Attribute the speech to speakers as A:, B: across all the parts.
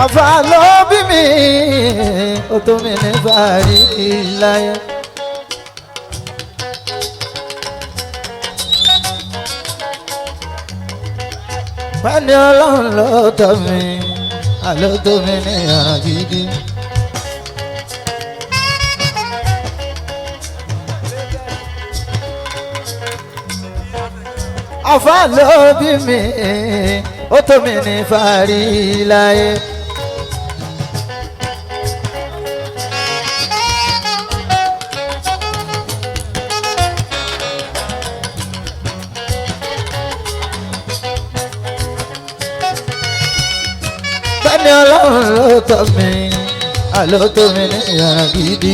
A: Àfà ló bí mi, ó tó mi ní fàárí láyé. Pẹ́ni ọlọ́run ló tọ́ mi, àló tó mi ní ọ̀ràn gidi. Àfà ló bí mi, ó tó mi ní fàárí láyé. Bẹ́ẹ̀ni ọlọ́run ló tọ́ mi, àló tó mi ní ìyàrá gidi.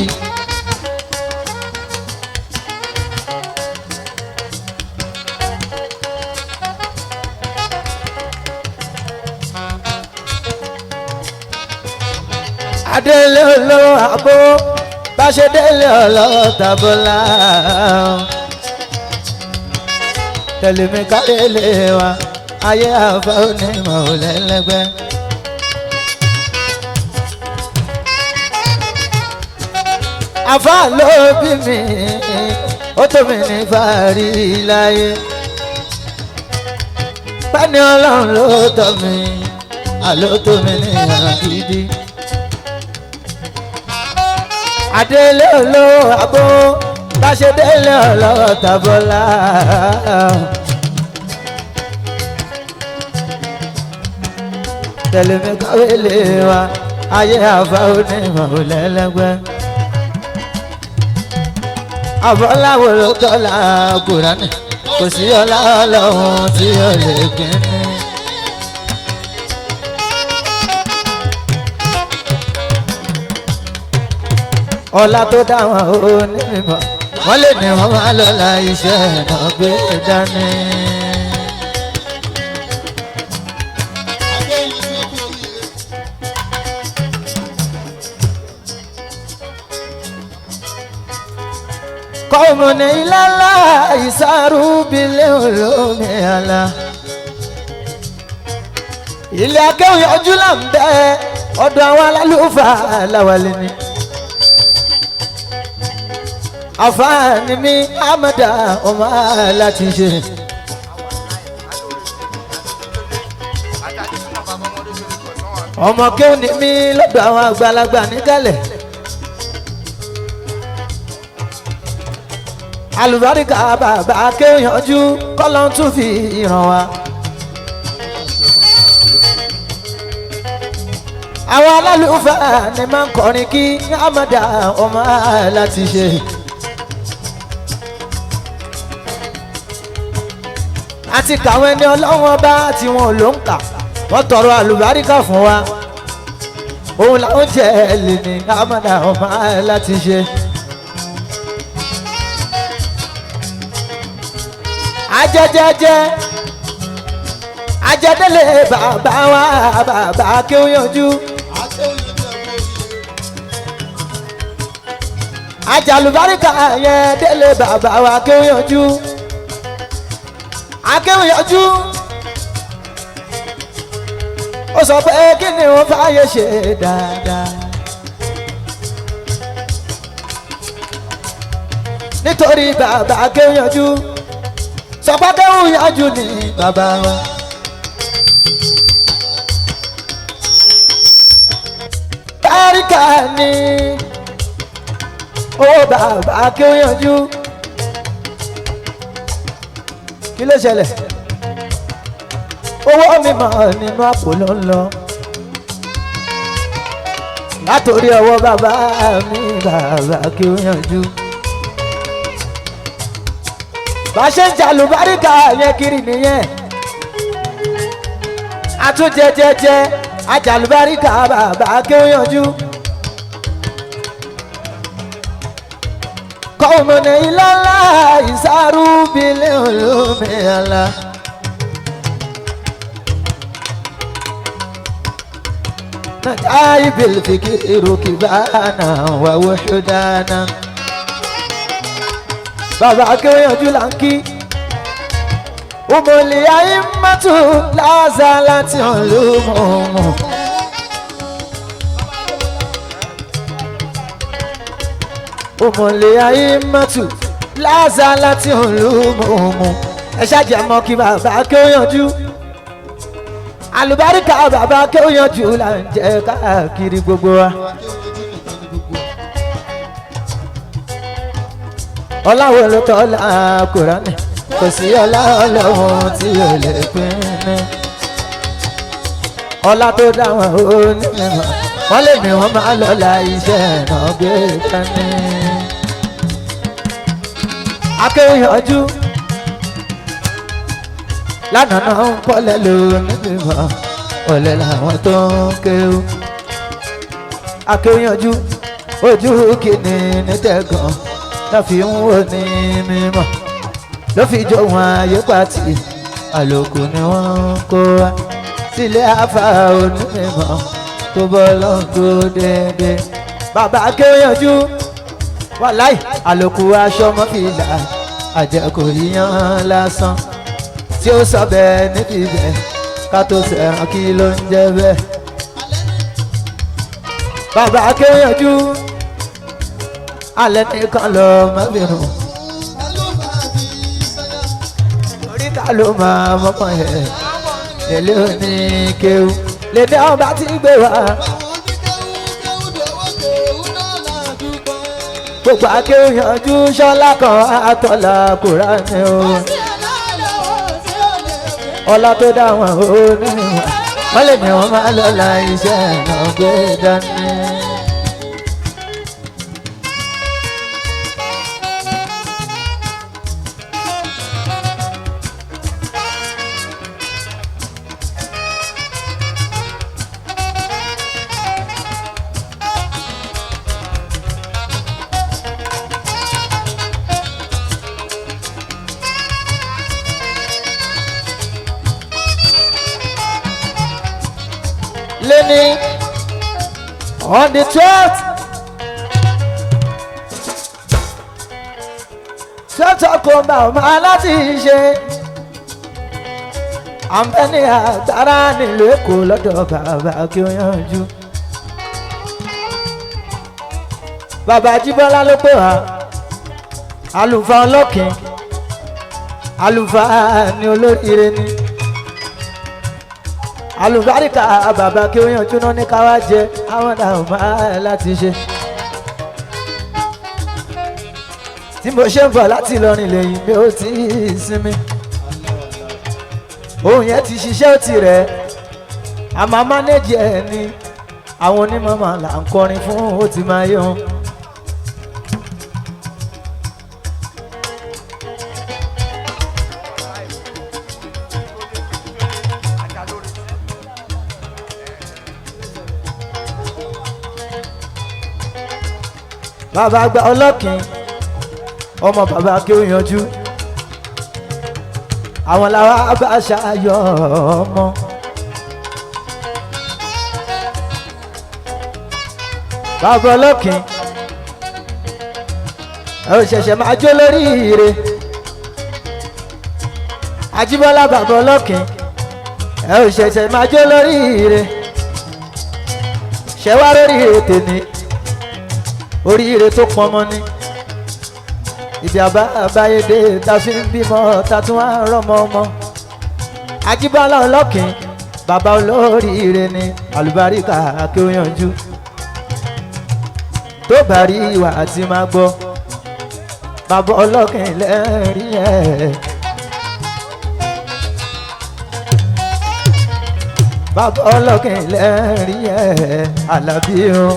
A: Adélé olówó àbó, bá ṣe délé ọlọ́wọ́ tàbọ́lá. Tẹ̀lé mi kárẹ́lé wa, ayé àfa onímọ̀ ò lẹ́lẹ́gbẹ́. Àfà ló bí mi, ó tó mi ní fàárí láyé. Bẹ́ẹ̀ni ọlọ́run ló tọ́ mi, àló tó mi ní ìhàn gidi. Adélé olówó abó, bá ṣe délé ọlọ́wọ́ tàbọ́lá. Tẹ̀lé mi kọ́wé lé wa, ayé àfà onímọ̀ ò lẹ́lẹ́gbẹ́. Àfọláwo ló tọ́lá Kùránì, kò sí ọlá ọlọ́run tí ó lè kíni. Ọlá tó dáwọn onímọ̀, wọ́n lè ní wọ́n máa lọ́la iṣẹ́ náà gbé dání. Kọ́mọ̀nì ìlàlá ìsárúbilẹ̀ olómi àlá. Ilé akéwì ojú là ń bẹ ọ̀dọ̀ àwọn alálùfáà láwálé ni. Àfààní mi Amada ọmọ láti ṣe. Ọmọ kéwì ni mí lọ́dọ̀ àwọn àgbàlagbà níkàlẹ̀. Àlùbáríkà bàbá akéyanjú kọ́lọ́n tún fi ràn wá. Àwọn alálùfáà ni máa ń kọrin kí Amada ọmọ láti ṣe. Àti kàwọn ẹni ọlọ́wọ́n bá tí wọn ò ló ń kà wọ́n tọrọ àlùbáríkà fún wa. Òun làwọn jẹ́ lè ní Amada ọmọ láti ṣe. Ajẹjẹjẹ ajẹdẹlẹ bàbá wa bàbá kí ó yanjú. Ajàlùbáríkà yẹn délé bàbá wa kí ó yanjú. Akéwìyanjú ó sọ pé kí ni wọ́n fààyè ṣe dáadáa. Nítorí bàbá akéwìyanjú sọpá kéwìyanjú ni bàbá wa. Báríkà ni ó bàbá akéwìyanjú. Kí ló ṣẹlẹ̀? Owó mi mọ̀ nínú àpò ló ń lọ. Látòrí ọwọ́ bàbá mi bàbá kí ó yanjú. Bá ṣe ń jalùbáríkà yẹn kiri nìyẹn. Àtúnjẹjẹjẹ àjàlùbáríkà bàbá kí ó yanjú. Kọ́mọ̀nà ìlàlá ìsárúbilẹ̀ olómi àlá. نتاي بالفكر كبانا ووحدانا بابا كيوجو لانكي ومولي أئمة لا زالت علومهم. Òmòlè ayé mọ́tò láàzá láti òǹlù mọ̀ọ́mọ́. Ẹ ṣáàjì mọ́ kí bàbá kí ó yanjú. Àlùbáríkà bàbá kí ó yanjú là ń jẹ káàkiri gbogbo wa. Ọláwo ló tọ́lá Kùránì, kò sí ọlá ọlọ́run tí ò lè pín ní. Ọlá tó dá wọn onímọ̀, wọ́n lè ní wọ́n máa lọ́la iṣẹ́ náà gbé dání. Akéwìyànjú lánàá náà ń kọ́lẹ̀ lónímọ̀, ọ̀lẹ làwọn tó ń kéwú. Akéwìyànjú ojú kìíní ní tẹ̀gàn ló fi ń wò ní mímọ́, ló fi jó wọn ayé pàtì, àlòkù ni wọ́n ń kó wa sílé àfà onímọ̀ tó bọ́ lọ́n tó dédé. Bàbá akéwìyànjú wàláì àlòkù aṣọ mọ́fìlà àjẹkù yíyan lásán tí ó sọ bẹ́ẹ̀ níbi bẹ́ẹ̀ ká tó sẹ̀ràn kí ló ń jẹ́ bẹ́ẹ̀. Bàbá akéwìyànjú alẹ́ nìkan lọ mọ́bìnrin orí ta ló máa mọ́kàn ẹ̀ lélẹ́ òní kéwú lèdè ọba tí gbé wá. Gbogbo akéwìyànjú ṣọlá kan àtọ́là Kùránì o. Ọlá tó dá wọn oníwà wọ́n lè ní wọ́n máa lọ́la iṣẹ́ náà gbé dání. Lẹ́ni on the 12th October ọmọ aláti ṣe àǹfẹ̀ní àgbára nílùú Èkó lọ́dọ̀ bàbá kí ó yanjú. Bàbá Jíbọ́lá ló pè wá, àlùfáà ọlọ́kìn, àlùfáà ni olóríire ni alùbáríkà bàbá kí ó yanjú náà ní káwá jẹ àwọn náà máa láti ṣe. Tí mo ṣe ń bọ̀ láti Ìlọrin lẹ́yìn mi ò tí ì sinmi. Òun yẹn ti ṣiṣẹ́ ó ti rẹ̀ àmọ́ mánéjì ẹ̀ ni àwọn onímọ̀ máa là ń kọrin fún ó ti máa yé wọn. Bàbá gba ọlọ́kìn ọmọ bàbá kí ó yanjú àwọn làwọn bá ṣàyọ ọmọ. Bàbá ọlọ́kìn ẹ ò ṣẹ̀ṣẹ̀ máa jó lórí ire. Ajíbọ́lá bàbá ọlọ́kìn ẹ ò ṣẹ̀ṣẹ̀ máa jó lórí ire. Ṣẹ̀wá lórí ire tèmi, oríire tó pọnmọ ni ibi àbáyédé ta fi ń bímọ ta tún á rọmọ ọmọ. Ajíbọ́lá ọlọ́kìn bàbá olóríire ni àlùbáríkà kí ó yanjú tó bá rí ìwà àti máa gbọ́ bàbá ọlọ́kìn lẹ́rìí ẹ̀. Bàbá ọlọ́kìn lẹ́rìí ẹ̀ Àlàbí o.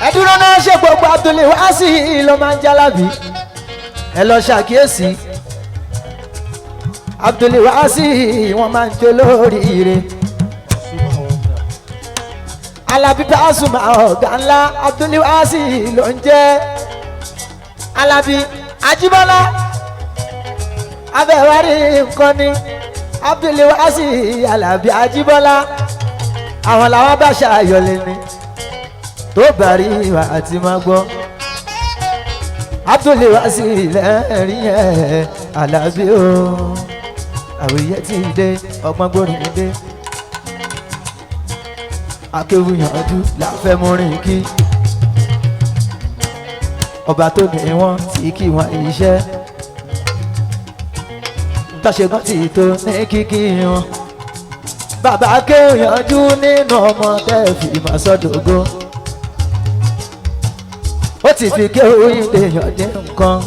A: Ẹ dúró náà ṣe gbogbo Abdul Wasi ló máa ń jálábì, ẹ lọ ṣàkíyèsí Abdul Wasi wọn máa ń jó lóríire. Alábí Pasuma ọ̀gá ńlá Abdul Wasi ló ń jẹ́ Alábí Ajíbọ́lá abẹ́wárí nǹkan ni Abdul Wasi Alábí Ajíbọ́lá àwọn làwọn bá ṣàyọlẹ̀ ni tó bá rí ìwà àti máa gbọ́ Abdul Wasi lẹ́rìí ẹ̀ Alábí o. Àwòyẹ ti dé ọgbọ́n gbórin dé akéwìyànjú láfẹ́ múrin kí. Ọba tó ní wọn tí kí wọn iṣẹ́ tọ́ṣẹ́gun tí tó ní kíkí wọn. Bàbá kéèyànjú nínú ọmọ tẹ́ fi máa sọ́dọ̀gọ́. Ó ti fi kéwìn lèèyàn dín nǹkan.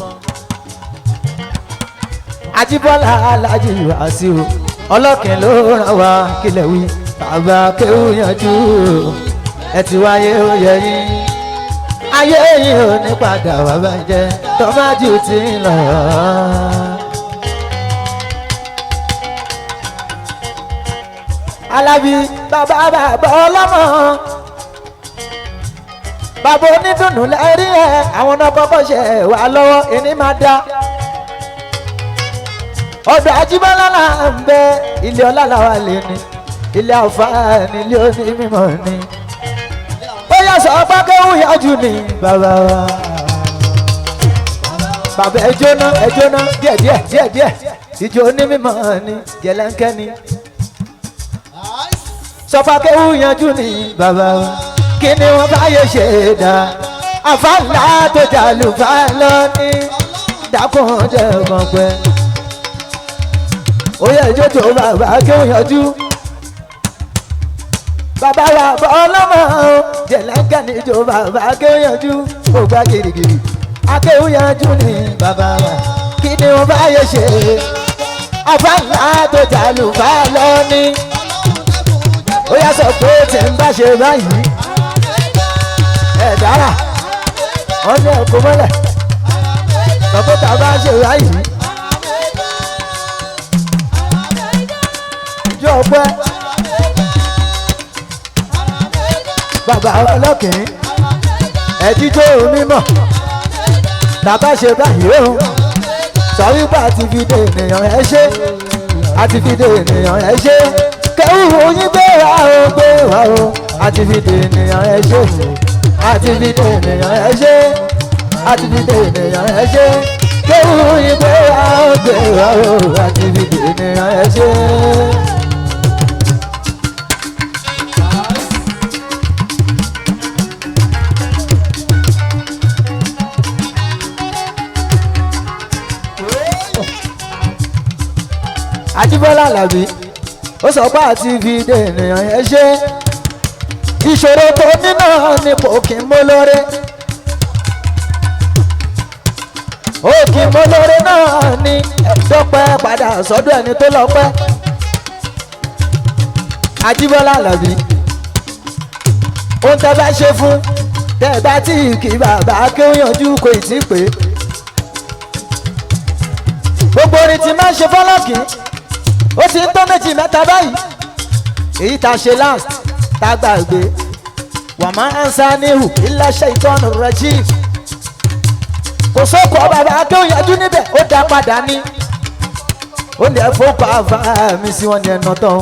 A: Ajíbọ́lá Aláàjì Wàsíù ọlọ́kìn ló ràn wá kílẹ̀ wí. Bàbá kéwìyànjú ẹ ti wáyé ó yẹ yín. Ayé yìí ò ní padà wá bàjẹ́ tọ́májú ti ń lọ. Alábí bàbá bàbá ọlọ́mọ bàbá onídùnnú lẹ́rí ẹ̀ àwọn náà kọ́kọ́ ṣe wà lọ́wọ́ ẹni máa dá. Ọ̀dọ̀ Ajíbọ́lá là ń bẹ ilé ọlá làwà lè ní ilé àǹfààní ilé onímọ̀ ni. Ó yà sọ pé kéwù yájú ni bàbá wa. Bàbá ẹ jóná ẹ jóná díẹ̀ díẹ̀ díẹ̀ díẹ̀ ìjọ onímọ̀ ni jẹ̀lẹ́ńkẹ́ ni. Sọ pé kéwù yanjú ni bàbá wa. Kí ni wọ́n bá yẹ ṣe dá àfàlà tó jàlù fà lọ ní dákun jẹ́ kàn pẹ́. Ó yẹ ìjó tó bàbá kí ó yanjú. Bàbá wa bọ́ ọlọ́mọ o jẹ̀lẹ́kẹ́ ní ìjó bàbá kí ó yanjú. Ó gbá girigiri akéwù yanjú ni bàbá wa. Kí ni wọ́n bá yẹ ṣe àfàlà tó jàlù fà lọ ní. Ó yà sọ pé tí ń bá ṣe báyìí ẹ̀dára wọ́n ní ẹ̀kọ́ mọ́lẹ̀ sọ́kótà bá ṣe báyìí ìjọ ọpẹ́ bàbá ọlọ́kìn ẹ̀jíjó mímọ̀ tàbá ṣe báyìí o sọ wípé àti fi dé ènìyàn ẹ ṣe àti fi dé ènìyàn ẹ ṣe kẹ́hùn oyin gbé wa o gbé wa o àti fi dé ènìyàn ẹ ṣe àti fi dé ènìyàn ẹ ṣe àti fi dé ènìyàn ẹ ṣe kéwù ìgbé wa ó gbé wa ó àti fi dé ènìyàn ẹ ṣe. Ajíbọ́lá Àlàbí ó sọ pé àti fi dé ènìyàn ẹ ṣe ìṣòro tó ní náà ni kò kí n mú lóore ó kí n mú lóore náà ni dọ́pẹ́ padà sọ́dọ̀ ẹni tó lọ́pẹ́ Ajíbọ́lá Àlàbí ohun tẹ́ bá ṣe fún tẹ́ bá tí kì bàbá kí ó yanjú kò ì tí pé gbogbo orin tí máa ń ṣe fọlọ́kì ó ti ń tó méjì mẹ́ta báyìí èyí tá a ṣe last tá a gbàgbé wà máa ń sá níhù iléeṣẹ́ ìtọ́nù rẹ̀jì kò sóko bàbá akéwìyànjú níbẹ̀ ó dá padà ní ó ní ẹ̀fọ́ pa àfa mi sí wọn ní ẹ̀nà tán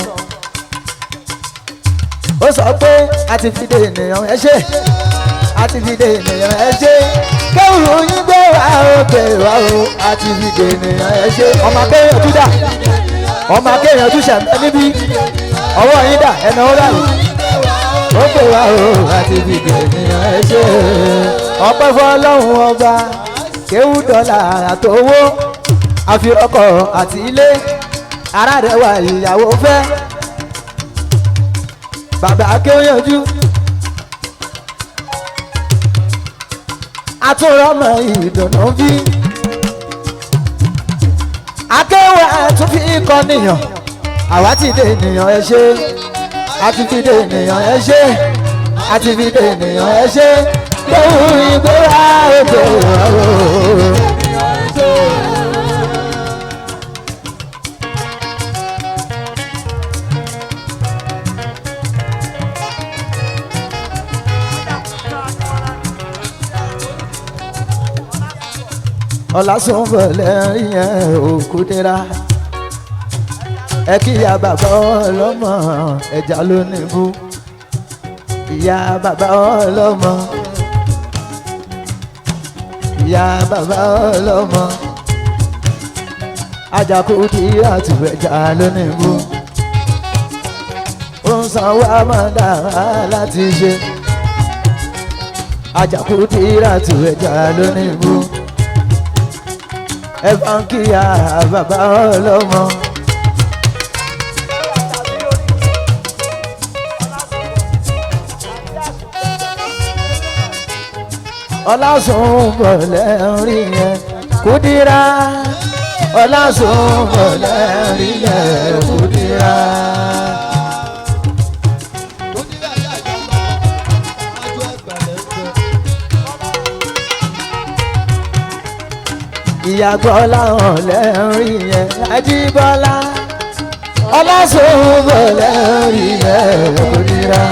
A: ó sọ pé a ti fi dé ènìyàn ẹ ṣe a ti fi dé ènìyàn ẹ ṣe kéwù yín gbé wá o gbé wá o a ti fi dé ènìyàn ẹ ṣe ọmọ akéwìyànjú dà ọmọ akéwìyànjú ṣàmì níbí ọwọ́ yín dà ẹ̀nà ó dà ó pè wá o àti fìdí ènìyàn ẹ ṣe ọpẹ́ fọ́lọ́run ọba kéwú dọ́là àtowó àfi ọkọ̀ àti ilé ara rẹ̀ wà ìyàwó fẹ́ bàbá akéwìyànjú àtúrọ̀mọ ìdùnnú bí akéwà tún fi kọ́ nìyàn àwa ti dé ènìyàn ẹ ṣe àti fi dé ènìyàn ẹ ṣe àti fi dé ènìyàn ẹ ṣe lóhùn ìgbéra òkè ọ̀rọ̀. Ọlásùnbọ̀ lẹ́rìn yẹn òkú dira ẹ kí ìyá bàbá ọlọ́mọ ẹja ló ní bú ìyá bàbá ọlọ́mọ ìyá bàbá ọlọ́mọ ajakú kí àtúwẹ̀já ló ní bú ó ń sanwó àmọ́dá láti ṣe. Àjàkúdìrà tù ẹja lónìí mú. Ẹ bá ń kíyà bàbá ọlọ́mọ. Ọlásùnbọ̀ lẹ́rìn yẹn Kúdírà. Ọlásùnbọ̀ lẹ́rìn yẹn Kúdírà. Ìyàgbọ́ làwọn lẹ́rìn yẹn Ajíbọ́lá. Ọlásùnbọ̀ lẹ́rìn yẹn Kúdírà.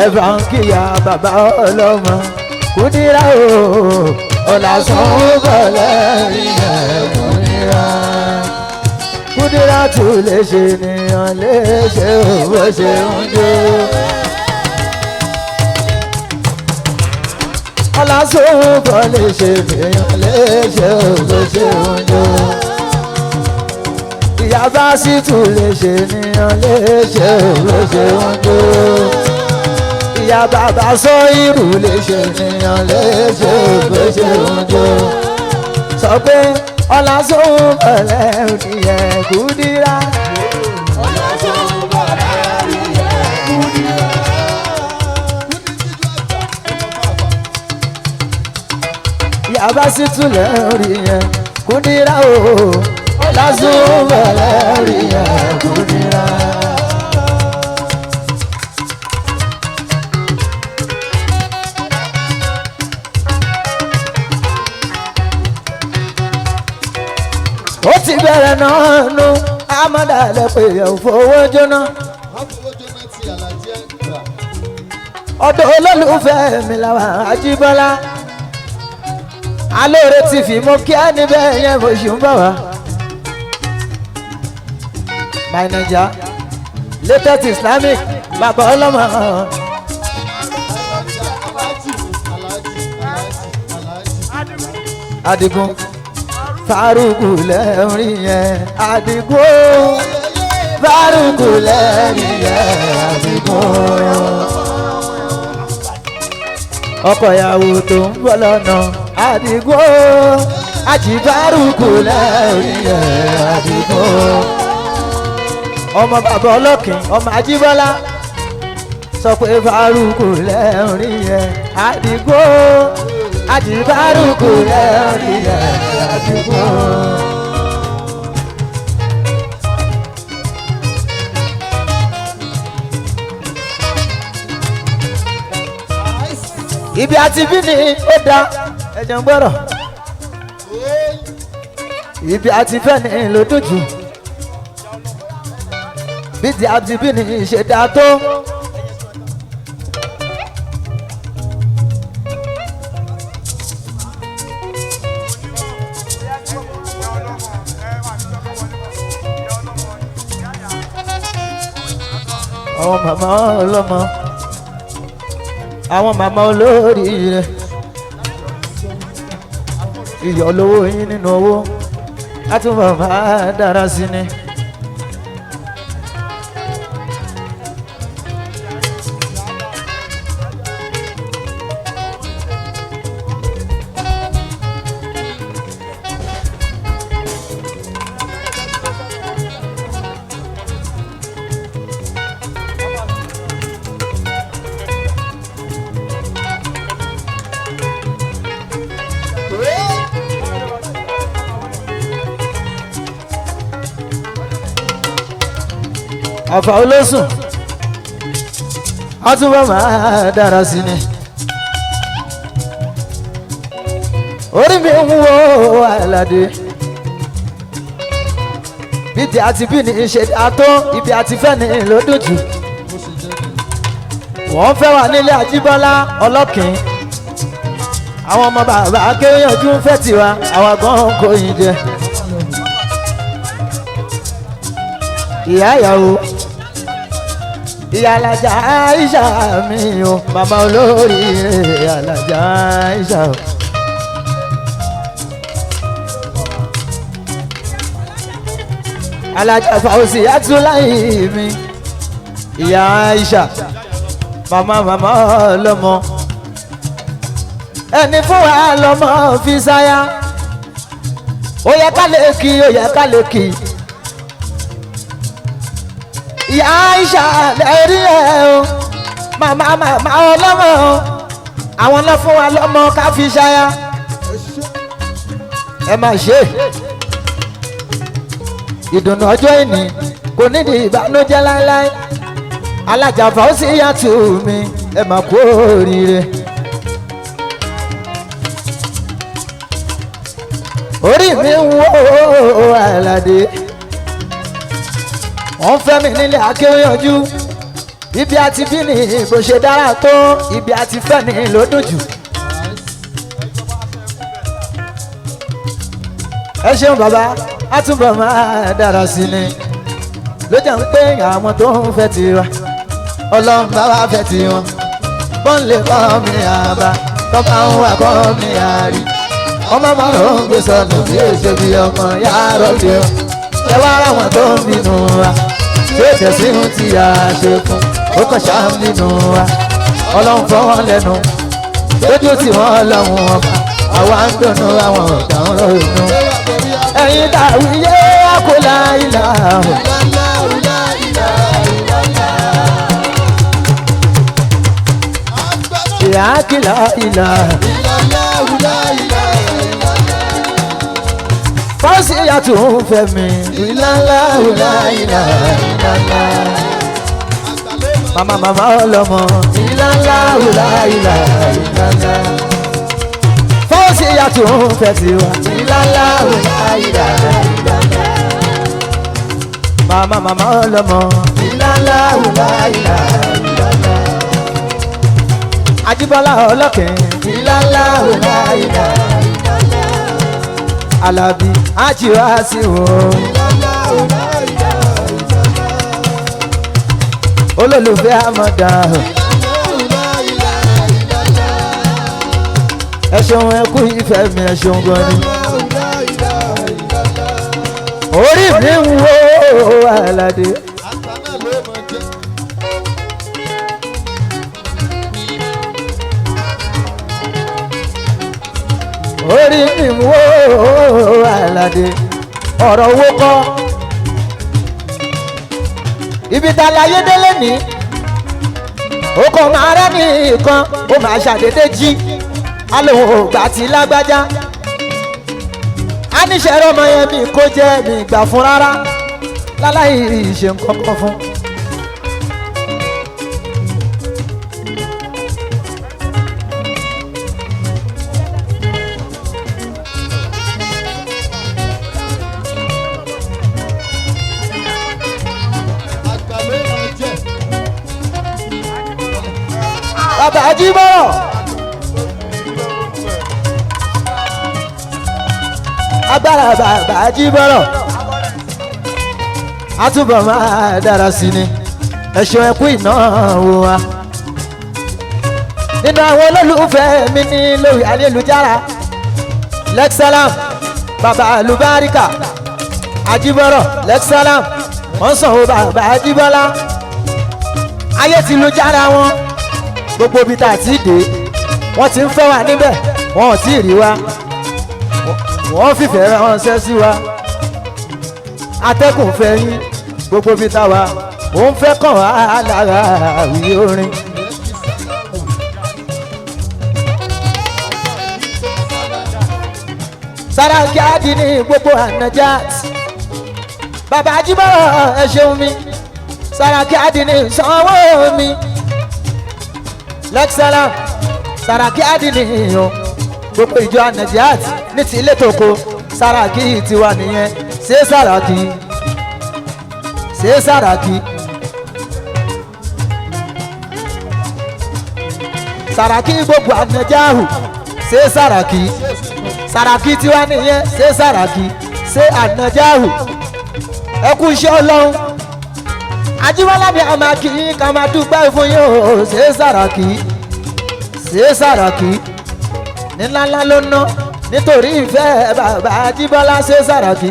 A: Ẹ̀fà ń kíyà bàbá ọlọ́mọ Kúdírà o. Ọlásùnbọ̀ lẹ́rìn yẹn Kúdírà. Kúdírà tún lè ṣe nìyàn lè ṣe òwò ṣe ń jó. Ọlásùnbọ̀ lè ṣe nìyàn lè ṣe òwò ṣe ń jó. Ìyá bá sì tún lè ṣe nìyàn lè ṣe òwò ṣe ń jó. Ìyá bàbá sọ irú lè ṣe nìyàn lè ṣe òwò ṣe ń jó. Sọ pé Ọlásùnbọ̀ lẹ́rìn yẹn Kúdírà.
B: Ọlásùnbọ̀ lẹ́rìn yẹn Kúdírà.
A: Ìyá bá sì tún lẹ́rìn yẹn Kúdírà o. Ọlásùnbọ̀ lẹ́rìn yẹn Kúdírà. Ó ti bẹ̀rẹ̀ náà nu amọ̀dàlẹ̀ pé ẹ̀ ò fowó jóná. Ọ̀dọ̀ olólùfẹ́ mi làwọn Ajíbọ́lá. Alóore ti fi mú kí á níbẹ̀ yẹn mo ṣì ń bọ̀ wá. My Naija latest Islamic bàbá ọlọ́mọ. Adigun Faruku lẹ́rìn yẹn Adigun Faruku lẹ́rìn yẹn Adigun. Ọkọ ìyàwó tó ń bọ̀ lọ́nà Adigun Ajibaruku lẹ́rìn yẹn Adigun. Ọmọ bàbá ọlọ́kìn ọmọ Ajíbọ́lá sọ pé Faruku lẹ́rìn yẹn Adigun Ajibaruku lẹ́rìn yẹn Adigun. Ibi àti bí ni ó da ẹ̀jẹ̀ ń gbọ́rọ̀. Ibi àti fẹ́ ni ló dùn jù. Bí ti àti bí ni ṣe dáa tó. Àwọn màmá ọlọ́mọ, àwọn màmá olóríire, iyọ̀ lówó yín nínú owó látúbọ̀ máa dára sí ni. Àfà olóṣùn àtúbọ̀ máa dára sí ni. Orí mi ń wo Àlàdé bí ti àti bí ní ṣe dáa tó, ibi àti fẹ́ ní ló dùn jù. Wọ́n fẹ́ wà nílé Àjíbọ́lá ọlọ́kìn. Àwọn ọmọ bàbá akéyanjú ń fẹ́ tiwa, àwa gan kò yín jẹ. Ìyá ìyàwó ìyá alájà Aisha mi o, màmá olóríire alájà Aisha o. Alájà Fauzi Atúláyì mi, ìyá Aisha. Màmá màmá ọlọ́mọ ẹni fún wa lọ́mọ fi sáyà. Ó yẹ ká lè kí, ó yẹ ká lè kí. Ìyá Aisha lẹ́rí ẹ̀ o, màmá màmá ọlọ́mọ o, àwọn lọ fún wa lọ́mọ ká fi ṣaya. Ẹ má ṣe ìdùnnú ọjọ́ ìní kò nídìí ìbànújẹ́ láéláé. Alájàfà ó sì yàtú mi, ẹ má kú oríire. Orí mi ń wó Àlàdé, wọ́n fẹ́ mi nílé akéwìyànjú. Ibi àti bí ni bó ṣe dára tó, ibi àti fẹ́ ni ló dùn jù. Ẹ ṣeun bàbá, á túbọ̀ máa dára sí ni. Ló jẹ́ ń pé àwọn tó ń fẹ́ tiwa, Ọlọ́run bá wa fẹ́ tiwọn. Bọ́n lè kọ́ mi àbá, tọ́ bá ń wà kọ́ mi àrí. Ọmọ máa ń gbé sọnù bí èso bí ọmọ yàrá òde o. Ṣé wàá ráwọn tó ń bínú wa? Ṣé tẹ̀sí ń ti yà ṣe fún? Ó kàn ṣáà ń bínú wa. Ọlọ́run fọ́ wọn lẹ́nu. Lójú tí wọ́n lọ́hùn ọba, àwa ń dùnnú àwọn ọ̀gá ń ronú. Ẹ̀yin dàwí yé àkólá ìlà o. Ìyá kìlá ìlà. Fọ́sí yàtọ̀ ń fẹ́ mi. Ìlàlá ìlà ìlà ìlàlá. Màmá màmá ọlọ́mọ. Ìlàlá ìlà ìlà ìlàlá. Fọ́sí yàtọ̀ ń fẹ́ tiwa. Ìlàlá ìlà ìlà ìlàlá. Màmá màmá ọlọ́mọ. Ìlàlá ìlà ìlà ìlàlá. Ajíbọ́lá ọlọ́kẹ́. Ìlàlá ìlà ìlà ìlàlá. Alábí ajíwá sí wo. Olólùfẹ́ àmọ̀dá. Ẹ ṣeun, ẹ kú ìfẹ́ mi, ẹ ṣeun gan ni. Orí mi ń wo Àlàdé. Orí mi ń wo Àlàdé. Ọ̀rọ̀ owó kọ́. Ibi tá a láyé délé ní. Ó kàn máa rẹ́ ní nǹkan, ó máa ṣàdédé jí. Á lóun ò gbà tí lágbájá. A níṣẹ́ rọ́mọ yẹn mi kó jẹ́ mi gbà fún rárá. Láláì ṣe nǹkan kan fún. Bàbá Ajíbọ̀rọ̀. Agbára bàbá Ajíbọ̀rọ̀. A túbọ̀ máa dára sí ni. Ẹ̀ṣọ́ ẹ̀kú ìnáwó wa. Nínú àwọn olólùfẹ́ mi ní lórí ayélujára. Lexalam, bàbá Alubarika, Ajíbọ̀rọ̀, Lexalam, wọ́n sanwó bàbá Ajíbọ́lá. Ayé ti lu jára wọn, gbogbo ibi tá a ti dé wọ́n ti ń fẹ́ wa níbẹ̀, wọ́n ò tí ì rí wa, wọ́n fìfẹ́ ránṣẹ́ sí wa. Atẹ́kùn fẹ́ yín gbogbo ibi tá a wà, òun fẹ́ kàn wá lára àwí orin. Sàràkí àdínní gbogbo ànájàt, bàbá Ajíbọ̀rọ̀, ẹ ṣeun mi. Sàràkí àdínní sanwó mi lẹ́kṣẹ́lá. Sàràkí àdínní o, gbogbo ìjọ ànájàt ní ti ilé tòko, Sàràkí tiwa nìyẹn. Ṣé Sàràkí, ṣé Sàràkí, Sàràkí gbogbo ànájàhù, ṣé Sàràkí, Sàràkí tiwa nìyẹn. Ṣé Sàràkí, ṣé ànájàhù, ẹ kú iṣẹ́ Ọlọ́run. Ajíbọ́lá mi àmà kì í ká máa dúpẹ́ fún yín o. Ṣé Sàràkí, ṣé Sàràkí ní ńláńlá ló ná nítorí ìfẹ́ bàbá Ajíbọ́lá. Ṣé Sàràkí.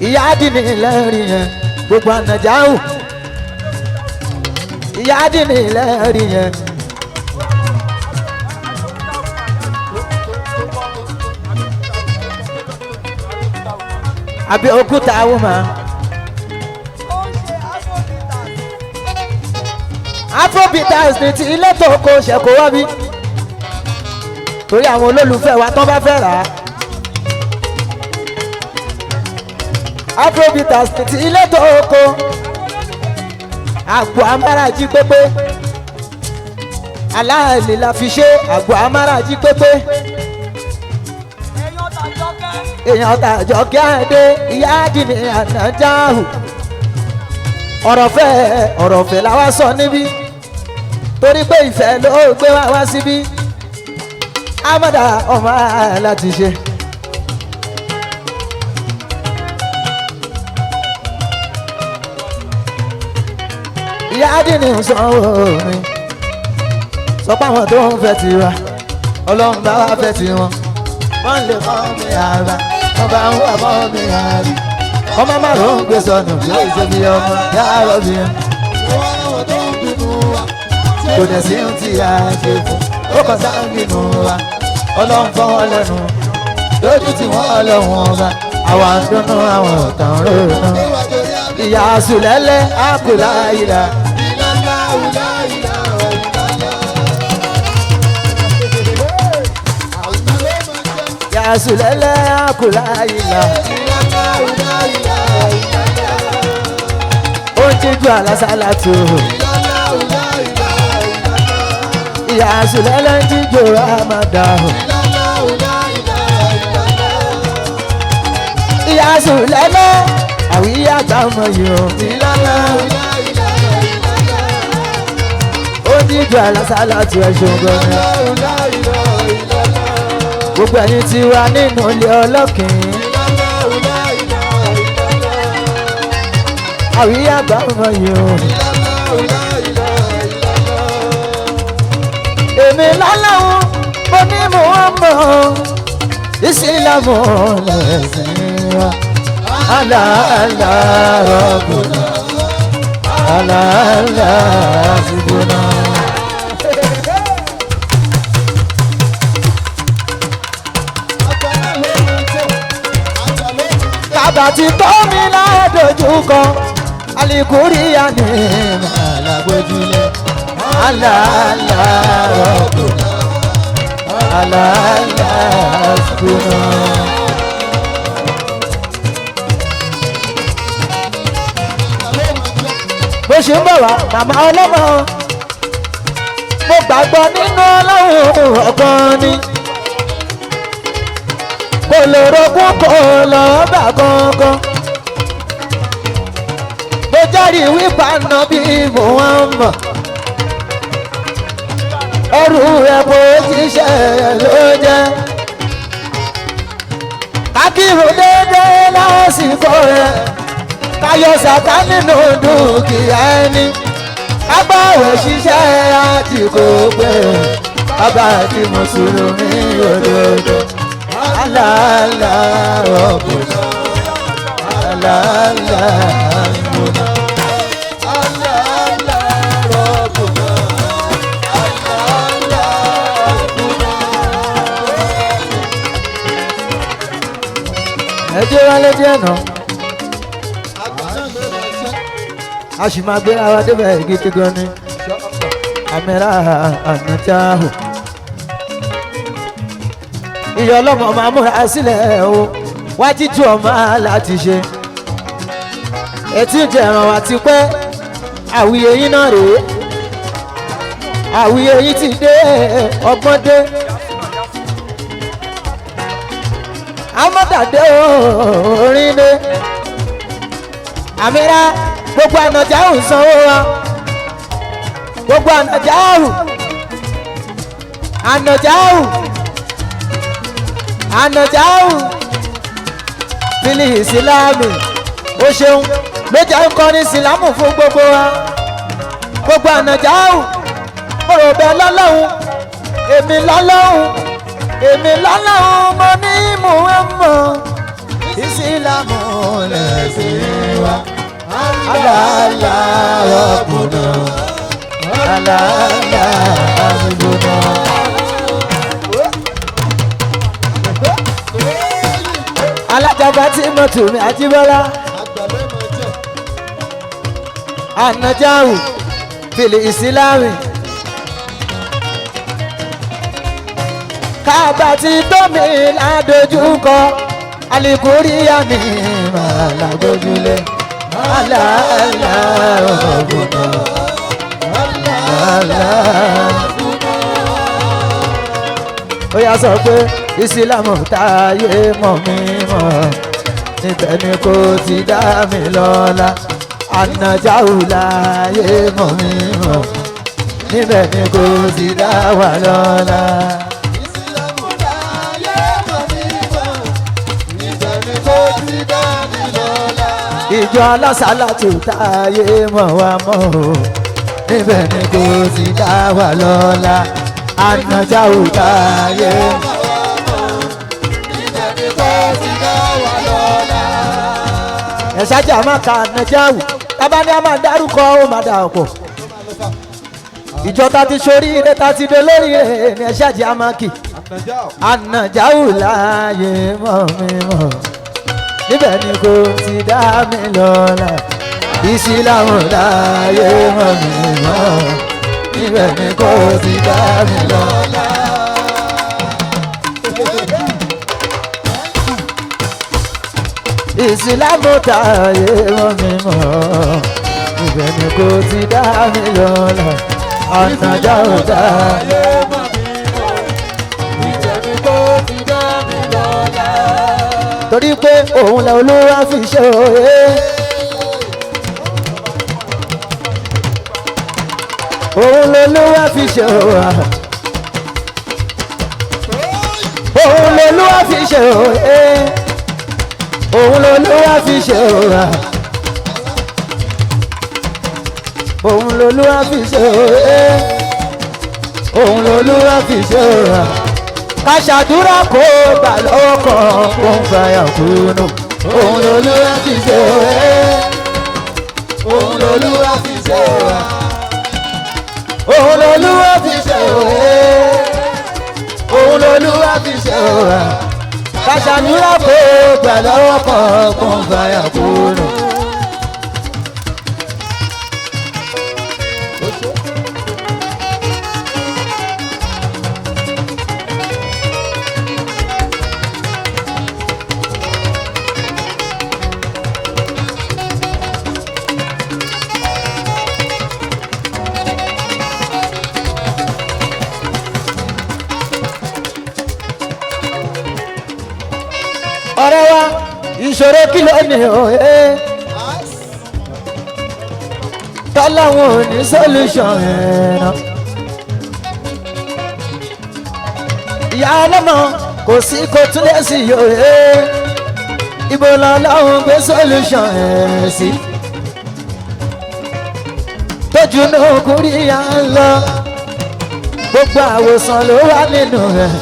A: Ìyá àdínní lẹ́rìí yẹn, gbogbo ànàjáwò. Ìyá àdínní lẹ́rìí yẹn. Abẹ́òkúta woman. Afrobeaters ní ti ilé tó kó ṣẹ̀kó wá bí, torí àwọn olólùfẹ́ wa tán bá fẹ́ rà á. Afrobeaters ní ti ilé tó kó àgbo amárají pépé, aláàlè la fi ṣe àgbo amárají pépé. Èèyàn tàjọ kí á dé ìyá àdìní ànájáhù. Ọ̀rọ̀ fẹ́, ọ̀rọ̀ fẹ́ la wá sọ níbí, torí pé ìfẹ́ ló gbé wá wá síbí. Amada ọmọ láti ṣe. Ìyá àdìní ń sanwó mi, sọ pé àwọn tó ń fẹ́ tiwa, Ọlọ́run bá wá fẹ́ tiwọn, wọ́n lè mọ́ mi àrà, wọ́n bá ń wà mọ́ mi àrà, ọmọ márùn ún gbé sọnù bí ó ṣe bí ọmọ yàrá bí ẹ. Kò dẹ̀ sí ohun tí a ṣe fún ó kàn sáà ń bínú wa. Ọlọ́run fọwọ́ lẹ́nu lójú tí wọ́n lọ́wọ́n ọba, àwa ń dunnú, àwọn ọ̀tàn ronú. Ìyá sùlẹ́lẹ̀ àkùlà ìlà. Ìyá sùlẹ́lẹ̀ àkùlà ìlà. Ó ń jíjú àlásálà tó. Ìyá sùlẹ́lẹ̀ ń jíjó àmàdà. Ìyá sùlẹ́lẹ̀ àwíyá àgbàmọ̀ yìí ó. Ó ń jíjú àlásálà tó, ẹ̀ṣọ́ gan-an. Gbogbo ẹ̀yin tí wà nínú ilé ọlọ́kìn. Àwíyá àgbàmọ̀ yìí ó. Èmi lọ́lọ́run, mo ní mò ń mọ̀ ìsìlámù lẹ́sìn wa. Àlàálà rọ̀bùnà, àlàálà àsìbùnà. Bàbá ti tọ́ mi ládójú kan, alikuriya ni màlágbójúlẹ̀. Àlàálà rọ̀bùnà, àlàálà àsìbùnà. Bó ṣe ń bọ̀ wá, màmá ọlọ́mọ, mo gbàgbọ́ nínú Ọlọ́run ọ̀kan ni, kò lè rogún, kò lọ bà kankan. Mo jẹ́rìí wípé àná bí mo wọ́n mọ̀ ẹrù rẹ̀ bó jíṣẹ́ ló jẹ́ kákìrò déédéé lásìkò rẹ̀, káyọ̀ sàká nínú dúkìá ẹni, agbáwẹ̀ ṣiṣẹ́ àti kò pé bàbá àti mùsùlùmí òdodo. Aláàlá ọ̀bùnà, aláàlá ọ̀bùnà.
B: Aláàlá rọ̀bùnà, aláàlá rọ̀bùnà.
A: Ẹ jẹ́ wálé díẹ̀ náà.
B: Àgbàdo ló máa ṣe.
A: A sì máa gbéra wa débẹ̀ gidi gan ni. Àmìrà ànàjáhù, ìyá ọlọ́mọ máa múra sílẹ̀ o, wá jíjú ọmọ láti ṣe etí ìjẹ̀ràn àti pẹ́. Àwíyé yín náà rèé, àwíyé yín ti dé, ọgbọ́n dé, amọ́dàdé orin dé. Àmìrà, gbogbo ànàjáhù sanwó wa, gbogbo ànàjáhù, ànàjáhù, ànàjáhù fili ìsìlámì, ó ṣeun ló jẹ́ ń kọrin ìsìlámù fún gbogbo wa. Gbogbo ànàjáhù, mo rò bẹ́ẹ̀ lọ́lọ́hun, èmi lọ́lọ́hun, èmi lọ́lọ́hun, mo ní Muhammad. Ìsìlámù lẹ̀sìn wa. Alala rọ̀bùnà. Alala àbùnà. Alájàgbá tí mo tù mí Ajíbọ́lá. Anajáwù fìlì ìsìlámì. Kábà tí tómi ládojúkọ, alikuriya mi máa lágbójúlé. Alala ọ̀gbọ̀nà. Alala. Ó yá sọ pé ìsìlámù táyé mọ̀ mí mọ̀, níbẹ̀ ni kò ti dá mi lọ́lá. Ànàjáwù láyé mọ̀ mí mọ̀, níbẹ̀ ni kò ti dá wa lọ́lá.
B: Ìsìlámù láyé mọ̀ mí mọ̀, ibẹ̀ ni kò ti dá mi lọ́lá.
A: Ìjọ alásàlátù táyé mọ̀ wá mọ̀ o, níbẹ̀ ni kò ti dá wa lọ́lá. Ànàjáwù táyé
B: Mọ̀ wá mọ̀, ibẹ̀ ni kò ti dá wa lọ́lá.
A: Ẹ̀ṣájà má ka ànàjáwù tábà ní a máa dárúkọ ó máa dà ọ̀pọ̀. Ìjọ ta ti ṣoríire ta ti dolóríire ní ẹ̀ṣájà má kì. Ànàjáwù láàyè mọ̀ mi mọ̀, níbẹ̀ ni kò ti dá mi lọ́lá. Ìsìlámù láàyè mọ̀ mi mọ̀, níbẹ̀ ni kò ti dá mi lọ́lá. Ìsìlámù táyé mọ̀ mi mọ̀, níbẹ̀ ni kò ti dá mi lọ́lá. Ànàjáwù láàyè.
B: Láyé mọ̀ mí mọ̀, ibẹ̀ ni kò ti dá mi lọ́lá.
A: Torí pé òun lẹ olúwa fi ṣe òye. Òun lolúwa fi ṣe òye. Òun lolúwa fi ṣe òye. Òun lolúwa fi ṣe òye. Òun lolúwa fi ṣe òye. Òun lolúwa fi ṣe òye. Ká ṣàdúrà kó gbà lọ́wọ́ kan kó ń fàyà kúnú. Òun lolúwa fi ṣe òye.
B: Òun lolúwa fi ṣe wá.
A: Òun lolúwa fi ṣe òye. Òun lolúwa fi ṣe òye. Ká ṣàdúrà kó gbà lọ́wọ́ kan kó ń fàyà kúnú. Ọ̀rẹ́ wa, ìṣòro kí ló ní òye? Tọ́láwọn ò ní solution ẹ̀rọ. Ìyá ọlọ́mọ kò sí kò tún lè sí òye. Ibo lọ́lọ́run gbé solution ẹ̀ sí? Tójú náà kúrí à ń lọ, gbogbo àwòsàn ló wà nínú rẹ̀.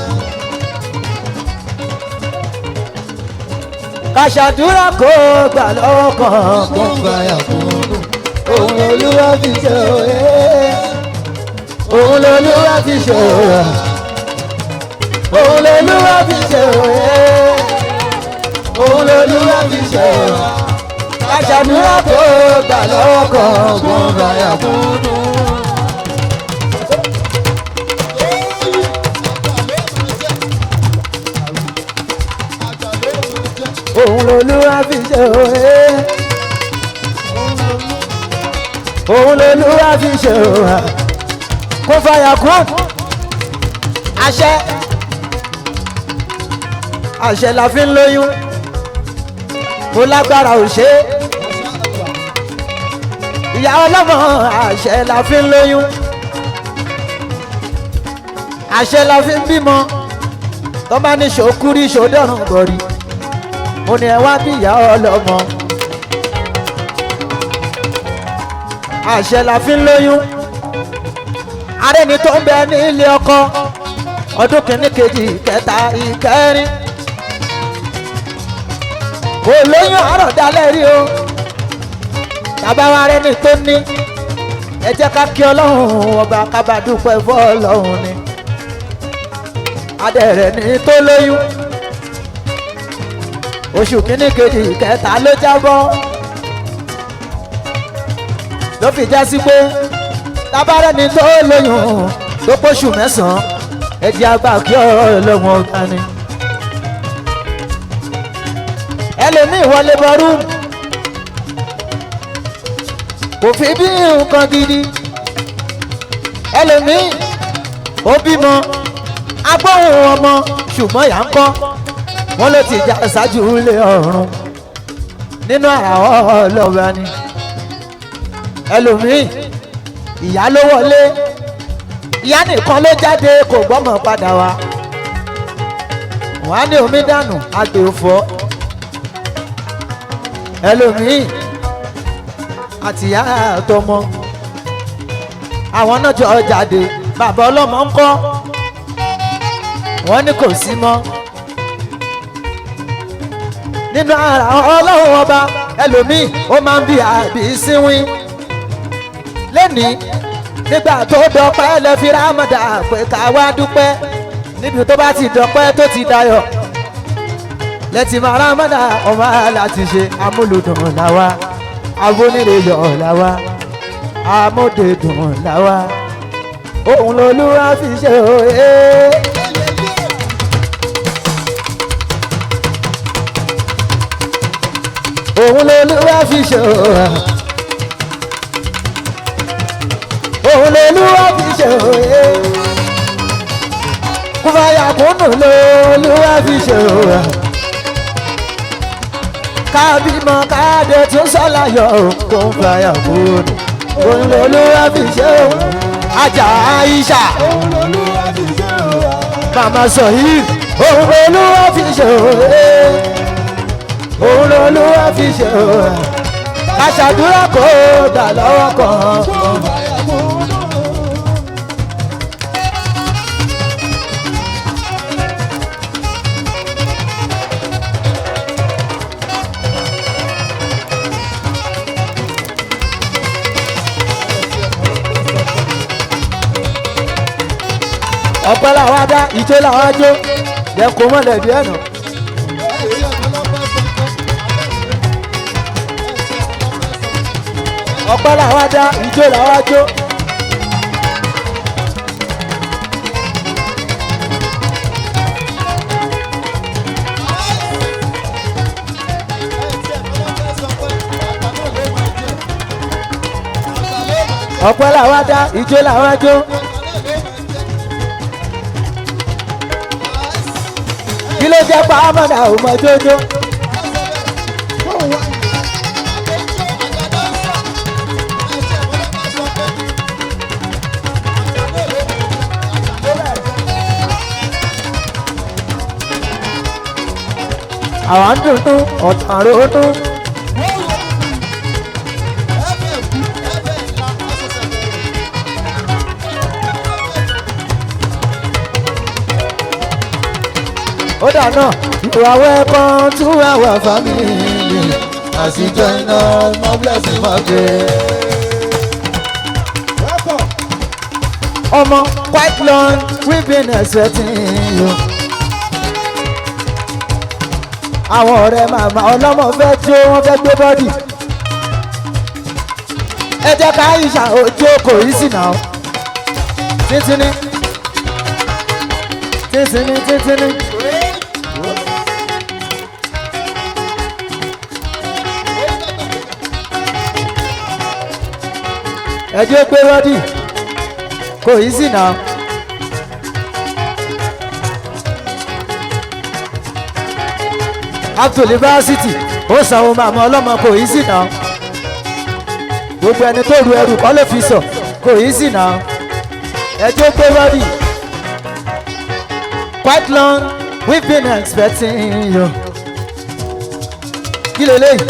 A: Kàṣàdúrà kó gbà lọ́wọ́ kan kó gbà yà kúrú. Òun lolúwa fi ṣe òye. Òun lolúwa fi ṣe òye. Òun lolúwa fi ṣe òye. Òun lolúwa fi ṣe òye. Kàṣàdúrà kó gbà lọ́wọ́ kan kó gbà yà kúrú. Òun lolúwa fi ṣe òye. Òun lolúwa fi ṣe òye. Kó fàyà kún. Àṣẹ. Àṣẹ la fi ń lóyún. Mo lágbára ò ṣe é. Ìyá ọlọ́mọ àṣẹ la fi ń lóyún. Àṣẹ la fi ń bímọ. Tó bá ní ṣòkúrí ṣòdọ̀rùn gọ̀rí, mo ní ẹ wá bí ìyá ọlọ́mọ. Àṣẹ la fi ń lóyún. Arẹ́ni tó ń bẹ nílé ọkọ ọdún kìíní kejì kẹta ìkẹrin. Kò lóyún àárọ̀ dalẹ́ rí o. Bàbá wa rẹ ní tó ní. Ẹ jẹ́ ká kí Ọlọ́run ọba ká bá dúpẹ́ fọ́lọ́run ni. Adẹ̀rẹ̀ ní tó lóyún. Oṣù kínní, kejì, kẹta ló jábọ́. Ló fi já sí pé tábàárẹ̀ ní tó lóyún tó póṣù 9, ẹ jẹ́ àgbà kí Ọlọ́run ọba ni. Ẹlòmíì wọlé bọ́rú, kò fi bí nǹkan gidi. Ẹlòmíì ó bímọ, agbóhùn ọmọ, ṣùgbọ́n ìyá ń kọ́, wọ́n ló ti já ṣáájú ilé ọ̀run nínú àrà ọlọ́ba ni. Ẹlòmíì, ìyá ló wọlé, ìyá nìkan ló jáde, kò gbọ́mọ̀ padà wá. Wọ́n á ní omi dànù, àgbè òfò. Ẹlòmíì, àtìyá àtọmọ, àwọn náà jọ jáde. Bàbá ọlọ́mọ ń kọ́? Wọ́n ní kò sí mọ́ nínú ara Ọlọ́run ọba. Ẹlòmíì, ó máa ń bí àbí síwín lẹ́nìí. Nígbà tó dọpẹ́ lẹ fi rámọ̀dà pé ká wá dúpẹ́. Níbi tó bá ti dọpẹ́, tó ti dayọ̀, lẹ́tì máa rámọ̀dà ọmọ láti ṣe. Amúlùdùn làwa, abóníreyọ̀ làwa, amódedùn làwa. Òun lolúwa fi ṣe òye. Òun lolúwa fi ṣe òye. Òun lolúwa fi ṣe òye. Kúfàyà kúnnù lolúwa fi ṣe òye. Kábímọ káàdé tún sọ́láyọ̀, kúfàyà kúnnù, òun lolúwa fi ṣe òye. Ajá Aisha.
B: Òun lolúwa fi ṣe o.
A: Màmá sọ yìí, òun lolúwa fi ṣe òye. Òun lolúwa fi ṣe òye. Aṣàdúrà kò gbà lọ́wọ́ kan.
B: Kó fàyà kúnnù.
A: Ọpẹ́ làwọn adá, ìjó làwọn ajó yẹ kó mọ́lẹ̀ bí ẹ̀nà. Ọpẹ́ làwọn adá, ìjó làwọn ajó. Ọpẹ́ làwọn adá, ìjó làwọn ajó. Kí ló jẹ́ pa ámọ̀dà ò mọ jójó? Àwọn ń dùnnú ọ̀tàn ronú. Ó dà náà, you are welcome to our family as you join us. More blessing, more grace. Ọmọ, quite long we been expecting you. Àwọn ọ̀rẹ́ màmá ọlọ́mọ fẹ́ jó, wọ́n fẹ́ gbé body. Ẹ jẹ́ ká ìṣà ojú kò yí sí náà. Tíntínní tíntínní tíntínní. Ẹ jẹ́ gbé body, kò yí sí náà. Up to University ó sanwó màmá ọlọ́mọ, kò yí sí náà. Gbogbo ẹni tó ru ẹrù kọ́ ló fi sọ, kò yí sí náà. Ẹ jẹ́ gbé body. Quite long we've been expecting you. Kí leléyìí?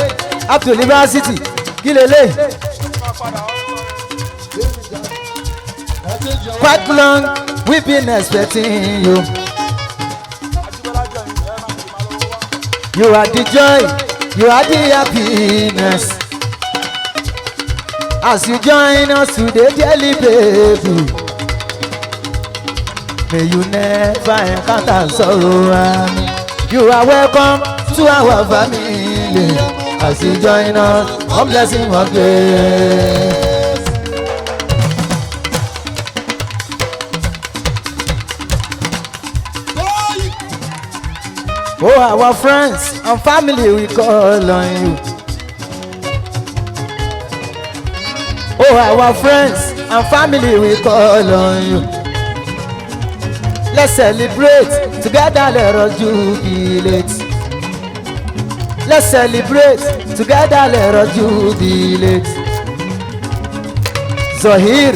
A: Up to University, kí leléyìí? Quite long we've been expecting you. You are the joy You are the happiness. As you join us today, dearly baby. May you never encounter sorrow. Amen. You are welcome to our family. As you join us, one blessing, one grace. Oh, our friends and family, we call on you. Oh, our friends and family, we call on you. Let's celebrate together, let us jubilate. Let's celebrate together, let us jubilate. Zohir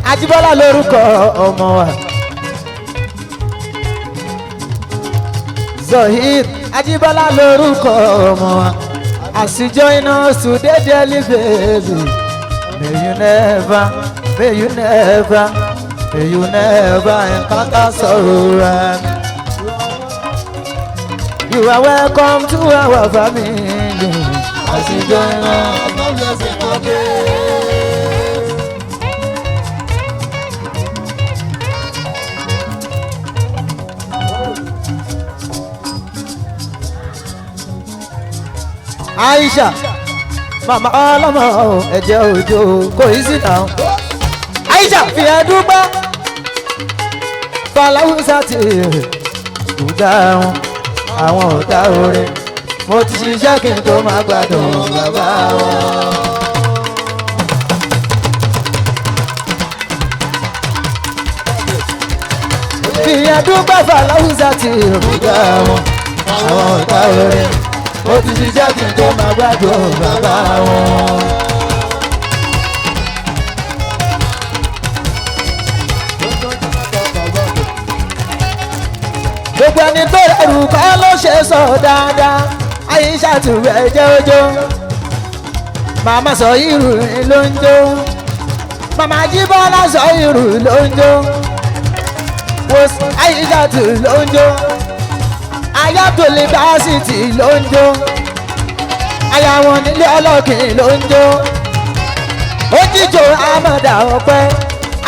A: Ajibola lórúkọ ọmọ wa. Zohir Ajibola lórúkọ ọmọ wa. As you join us today, dearly baby, may you never, may you never, may you never encounter sorrow. You are welcome to our family. As you join us.
B: God bless you, my grace.
A: Aisha, màmá ọlọ́mọ ẹ̀jẹ̀ òjò kò í sí náà. Aisha fi ẹdúpẹ́ Fọláhùsá ti kúdà wọn àwọn ọ̀tá orin. Mo ti ṣiṣẹ́ kí n tó máa gbádùn bàbá wọn. Fi ẹdúpẹ́ Fọláhùsá ti kúdà wọn àwọn ọ̀tá orin. Mo ti ṣiṣẹ́ kí n tó máa gbádùn bàbá wọn. Gbogbo ẹni tó rẹrù kọ́ ló ṣe sọ dáadáa. Àyíṣà tù ẹ̀jẹ̀ ojó, màmá sọ irú ló ń jó, màmá Jíbọ́lá sọ irú ló ń jó, Àyíṣà tù ló ń jó, Ayatollah Básítì ló ń jó, aya wọn nílé ọlọ́kìn ló ń jó, ó jíjó amọ̀dà ọpẹ́.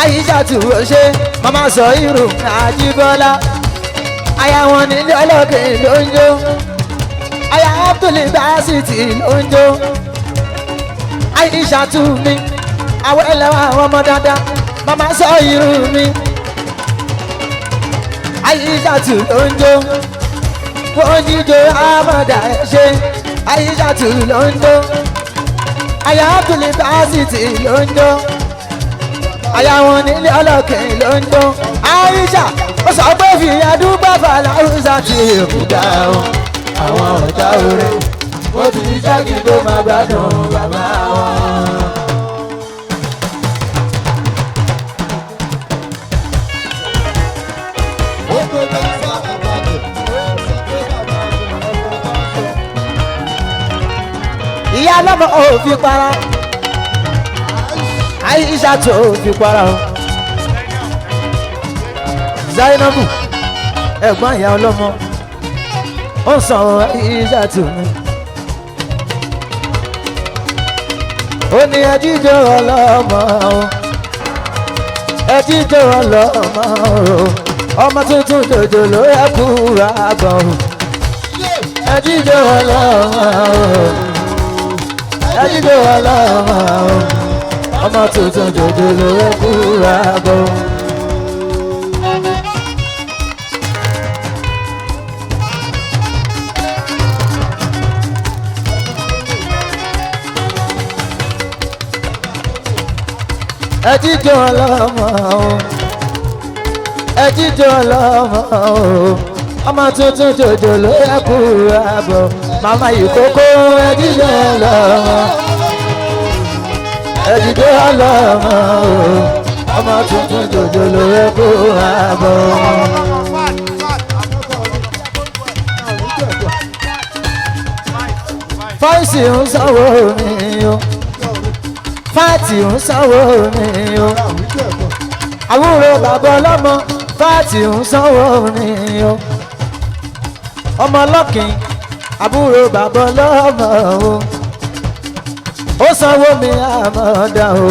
A: Àyíṣà tù ó ṣe, màmá sọ irú Àjíbọ́lá, aya wọn nílé ọlọ́kìn ló ń jó, aya Abdul Basiti ló ń jó. Aisha tù mí, àwọn ẹlẹ́wọ̀n àwọn ọmọ dáadáa, màmá sọ irú mi. Aisha tù ló ń jó, wọ́n jíjó amọ̀dà ẹ̀ ṣe. Aisha tù ló ń jó, aya Abdul Basiti ló ń jó, aya wọn nílé ọlọ́kìn ló ń jó. Aisha ó sọ pé fìyà dúpẹ́ Fàlàúsà ti kúdà wọn àwọn ọ̀tá orin. Mo ti ṣiṣẹ́ kí n tó máa gbádùn bàbá wọn.
B: Oko dansa bàbá rẹ̀. Ó sọ pé bàbá rẹ̀ ọkọ̀ bá sọ.
A: Ìyá ọlọ́mọ ò fi para, Aisha tó fi para o. Zainabu, ẹ̀gbọ́n ìyá ọlọ́mọ, ó ń sàn Aisha tó mi. Ó ní ẹjíjọ́ ọlọ́mọ o, ẹjíjọ́ ọlọ́mọ o, ọmọ tuntun jòjò ló yẹ kúra gan o. Ẹjíjọ́ ọlọ́mọ o, ẹjíjọ́ ọlọ́mọ o, ọmọ tuntun jòjò ló yẹ kúra gan o. Ẹjíjọ́ ọlọ́mọ o, ẹjíjọ́ ọlọ́mọ o, ọmọ tuntun jòjò ló yẹ kúra bọ̀, màmá ìkókó. Ẹjíjọ́ ọlọ́mọ, ẹjíjọ́ ọlọ́mọ o, ọmọ tuntun jòjò ló yẹ kúra bọ̀. Fáìsì ń sanwó mi o, fáàtì ń sanwó mi o, àwúrò bàbá ọlọ́mọ, fáàtì ń sanwó mi o, ọmọ ọlọ́kìn. Àbúrò bàbá ọlọ́mọ o. Ó sanwó mi àmọ́dá o.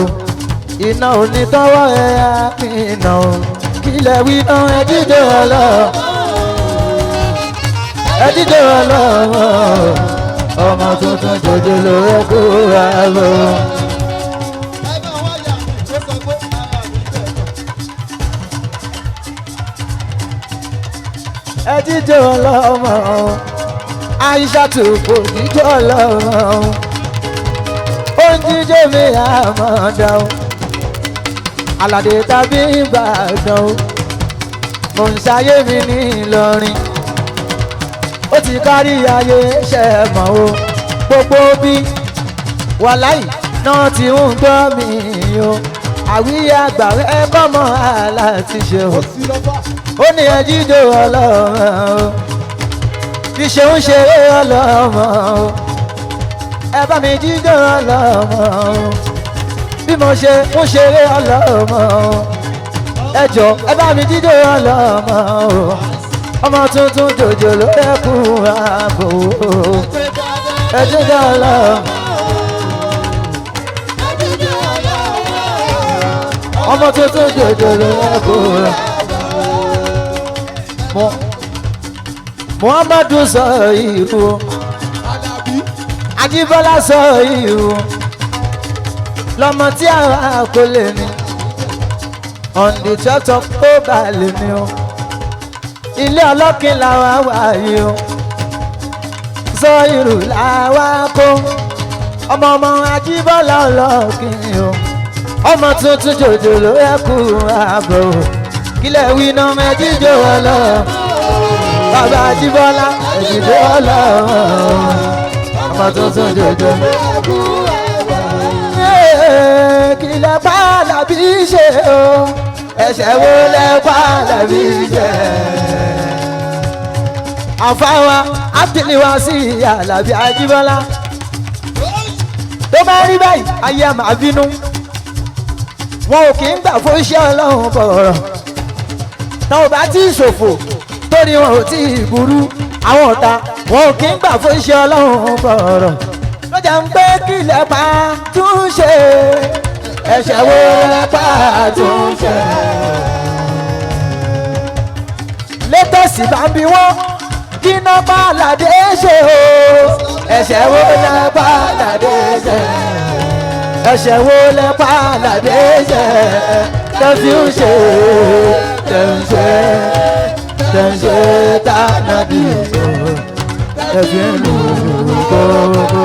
A: Iná onítọ́wọ́ ẹ̀ á pín o. Kílẹ̀ wí náà ẹ jíjó ọlọ́mọ. Ẹ jíjó ọlọ́mọ. Ọmọ tuntun jòjòló ẹ kú àbọ̀.
B: Ẹgbẹ́ wáyà mi ó sọ pé ara mi tẹ̀.
A: Ẹ jíjó ọlọ́mọ. Aisha tó kò jíjó ọlọ́mọ. Ó ń jíjó mi àmọ́dá o. Àlàdé tàbí Ìbàdàn o. Mò ń ṣayé mi ní Ìlọrin. Ó ti kárí ayé ṣe mọ̀ o. Gbogbo bí wàláì náà ti ń gbọ́ mi o. Àwíyé àgbà ẹ bọ́mọ aláti ṣe o.
B: Ó sì lọ bá.
A: Ó ní ẹ jíjó ọlọ́mọ o. Bí ṣe ń ṣeré ọlọ́mọ o. Ẹ bá mi jíjó ọlọ́mọ o. Bí mo ṣe ń ṣeré ọlọ́mọ o. Ẹ jọ ẹ bá mi jíjó ọlọ́mọ o. Ọmọ tuntun jòjòló ẹ kú ààbò o. Ẹ jíjó ọlọ́mọ. Ọmọ tuntun jòjòló ẹ kú ààbò. Muhammadu sọ ìhù.
B: Àlàbí.
A: Ajíbọ́lá sọ ìhù. Lọmọ tí àwa kò lè ní. On the 12th October lè ní o. Ilé ọlọ́kìn làwa wà yìí o. Sọ ìrù làwa kó. Ọmọ ọmọ Ajíbọ́lá ọlọ́kìn o. Ọmọ tuntun jòjòló ẹ kú ààbò. Kílẹ̀ wí náà mẹ́jíjó ọlọ́ọ̀. Bàbá Ajíbọ́lá ẹ̀jìdé ọlọ́run. Ọmọ tuntun jòjò. Kílẹ̀ pàlàbí ṣe o. Ẹ̀ṣẹ̀ wo lẹ pàlàbí ṣe? Àfáwa Abdulwa sí Àlàbí Ajíbọ́lá. Tó bá rí báyìí, ayé a máa bínú. Wọn ò kì í gbà fún iṣẹ́ Ọlọ́run bọ̀rọ̀. Tọ́ ò bá tí ì ṣòfò torí wọn ò tí ì burú. Àwọn ọ̀tá wọn ò kí ń gbà fún iṣẹ́ Ọlọ́run bọ̀rọ̀. Lọ́jà ń pé kílẹ̀ pa tún ṣe. Ẹ̀ṣẹ̀ wo lẹ pa tún ṣe? Létẹ̀sì bá ń bi wọ́n kí iná bá làdé ṣe o. Ẹ̀ṣẹ̀ wo lẹ pa làdé ṣe? Ẹ̀ṣẹ̀ wo lẹ pa làdé ṣe? Tẹ̀sí ń ṣe, tẹ̀ ń ṣe, tẹ̀ ń ṣe tánàbí o. Tẹ̀sí ń lù gbogbo.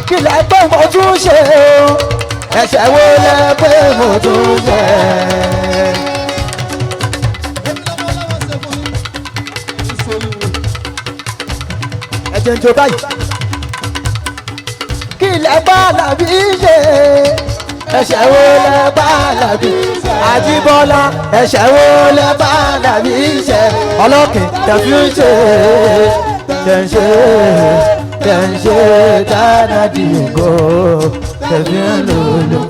A: Kí lẹ pé mo tún ṣe o? Ẹ̀ṣẹ̀ wo lẹ pé mo tún ṣe?
B: Èmi lọ́mọ ọlọ́wọ́ ṣe fún yín. Ìṣòro.
A: Ẹ̀jẹ̀ ń jó báyìí. Kí lẹ bá làbí ṣe? Ẹ̀ṣẹ̀ wo lẹ bá làbí? Àjíbọ́lá ẹ̀ṣẹ̀ wo lẹ bá làbí ṣe? Ọlọ́kìn tẹ̀fí ń ṣe, tẹ̀ ń ṣe, tẹ̀ ń ṣe tánàdì ògo tẹ̀fí ń lò lò.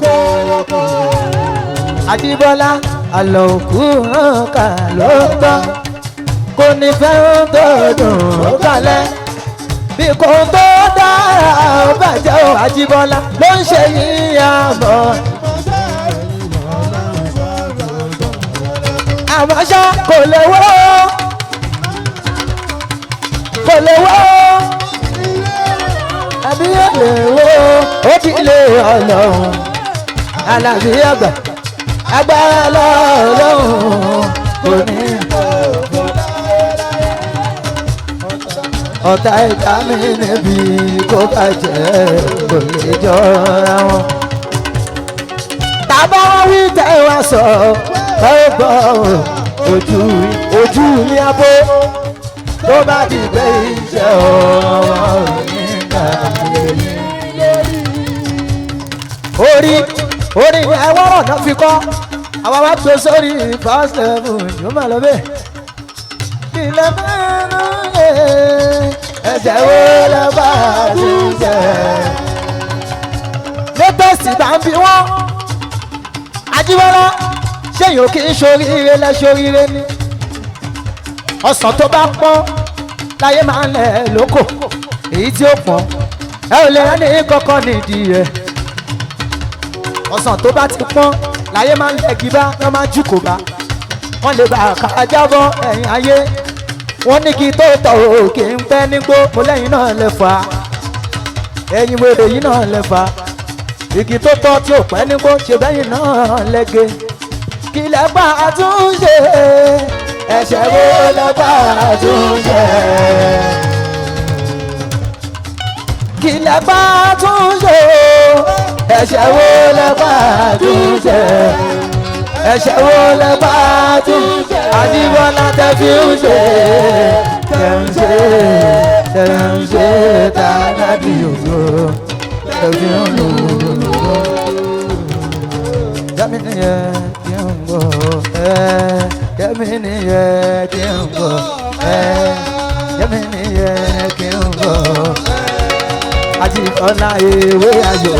A: Àjíbọ́lá àlọ́ òkú hàn ká ló gbọ́. Kò ní fẹ́ràn tó dùn ó kalẹ̀ bí kò tó dára ó bàjẹ́ ó. Àjíbọ́lá ló ń ṣe yíyan mọ́. Àmọ́ ṣá kò lè wó, kò lè wó, àbí ó lè wó. Ó ti lè Ọlọ́run. Àlàbí àgbà agbára lọ́lọ́run kò ní. Ọ̀tá ìta mi níbi kó bàjẹ́ kò lè jọra wọn. Tàbá wọn wí tẹ́ wá sọ ẹ gbọ́ ojú ojú ní abó tó bá di pé iṣẹ́ ọ̀rọ̀ nígbà orí orí ẹwọ́rọ̀ náà fi kọ́ àwa wá gbé sórí first level yóò máa lọ bẹ́ẹ̀. Ilẹ̀ mẹ́rin ẹsẹ̀ wo lọ bá a ti jẹ́. Latest bá ń bi wọ́n. Ajíbọ́lá ṣéyìn ò kí ń ṣoríire lẹ́ṣoríire ni. Ọsàn tó bá pọ́n láyé máa ń lẹ̀ lóko, èyí tí ó pọ́n ẹ ò lè rẹ́ ní kọ́kọ́ nídìí ẹ̀. Ọsàn tó bá ti pọ́n láyé máa ń lẹ̀ gíbá, wọ́n máa ń jù kò bá wọ́n lè bá a jábọ́ ẹ̀yìn ayé. Wọ́n ní kí tó tọ̀ òkè ń pẹ́ nígbó, mo lẹ́yìn náà lè fà á, ẹ̀yìn wèrè yìí náà lè fà á. Igi tó tọ́ tí ò pẹ́ nígbó ṣe bẹ́yìn náà lẹ́gẹ̀. Kí lẹ bá a tún ṣe? Ẹ̀ṣẹ̀ wo lẹ bá a tún ṣe? Kí lẹ bá a tún ṣe? Ẹ̀ṣẹ̀ wo lẹ bá a tún ṣe? Ẹ̀ṣẹ̀ wo lẹ bá a tún ṣe? Àjíbọ́lá tẹ fi ń ṣe, tẹ ń ṣe, tẹ ń ṣe tàbí òjò tẹ fi ń lò ó. Jẹ́mi nìyẹn kí n gbọ́ ẹ́, jẹ́mi nìyẹn kí n gbọ́ ẹ́, jẹ́mi nìyẹn kí n gbọ́. Àjíbọ́lá ewé ayò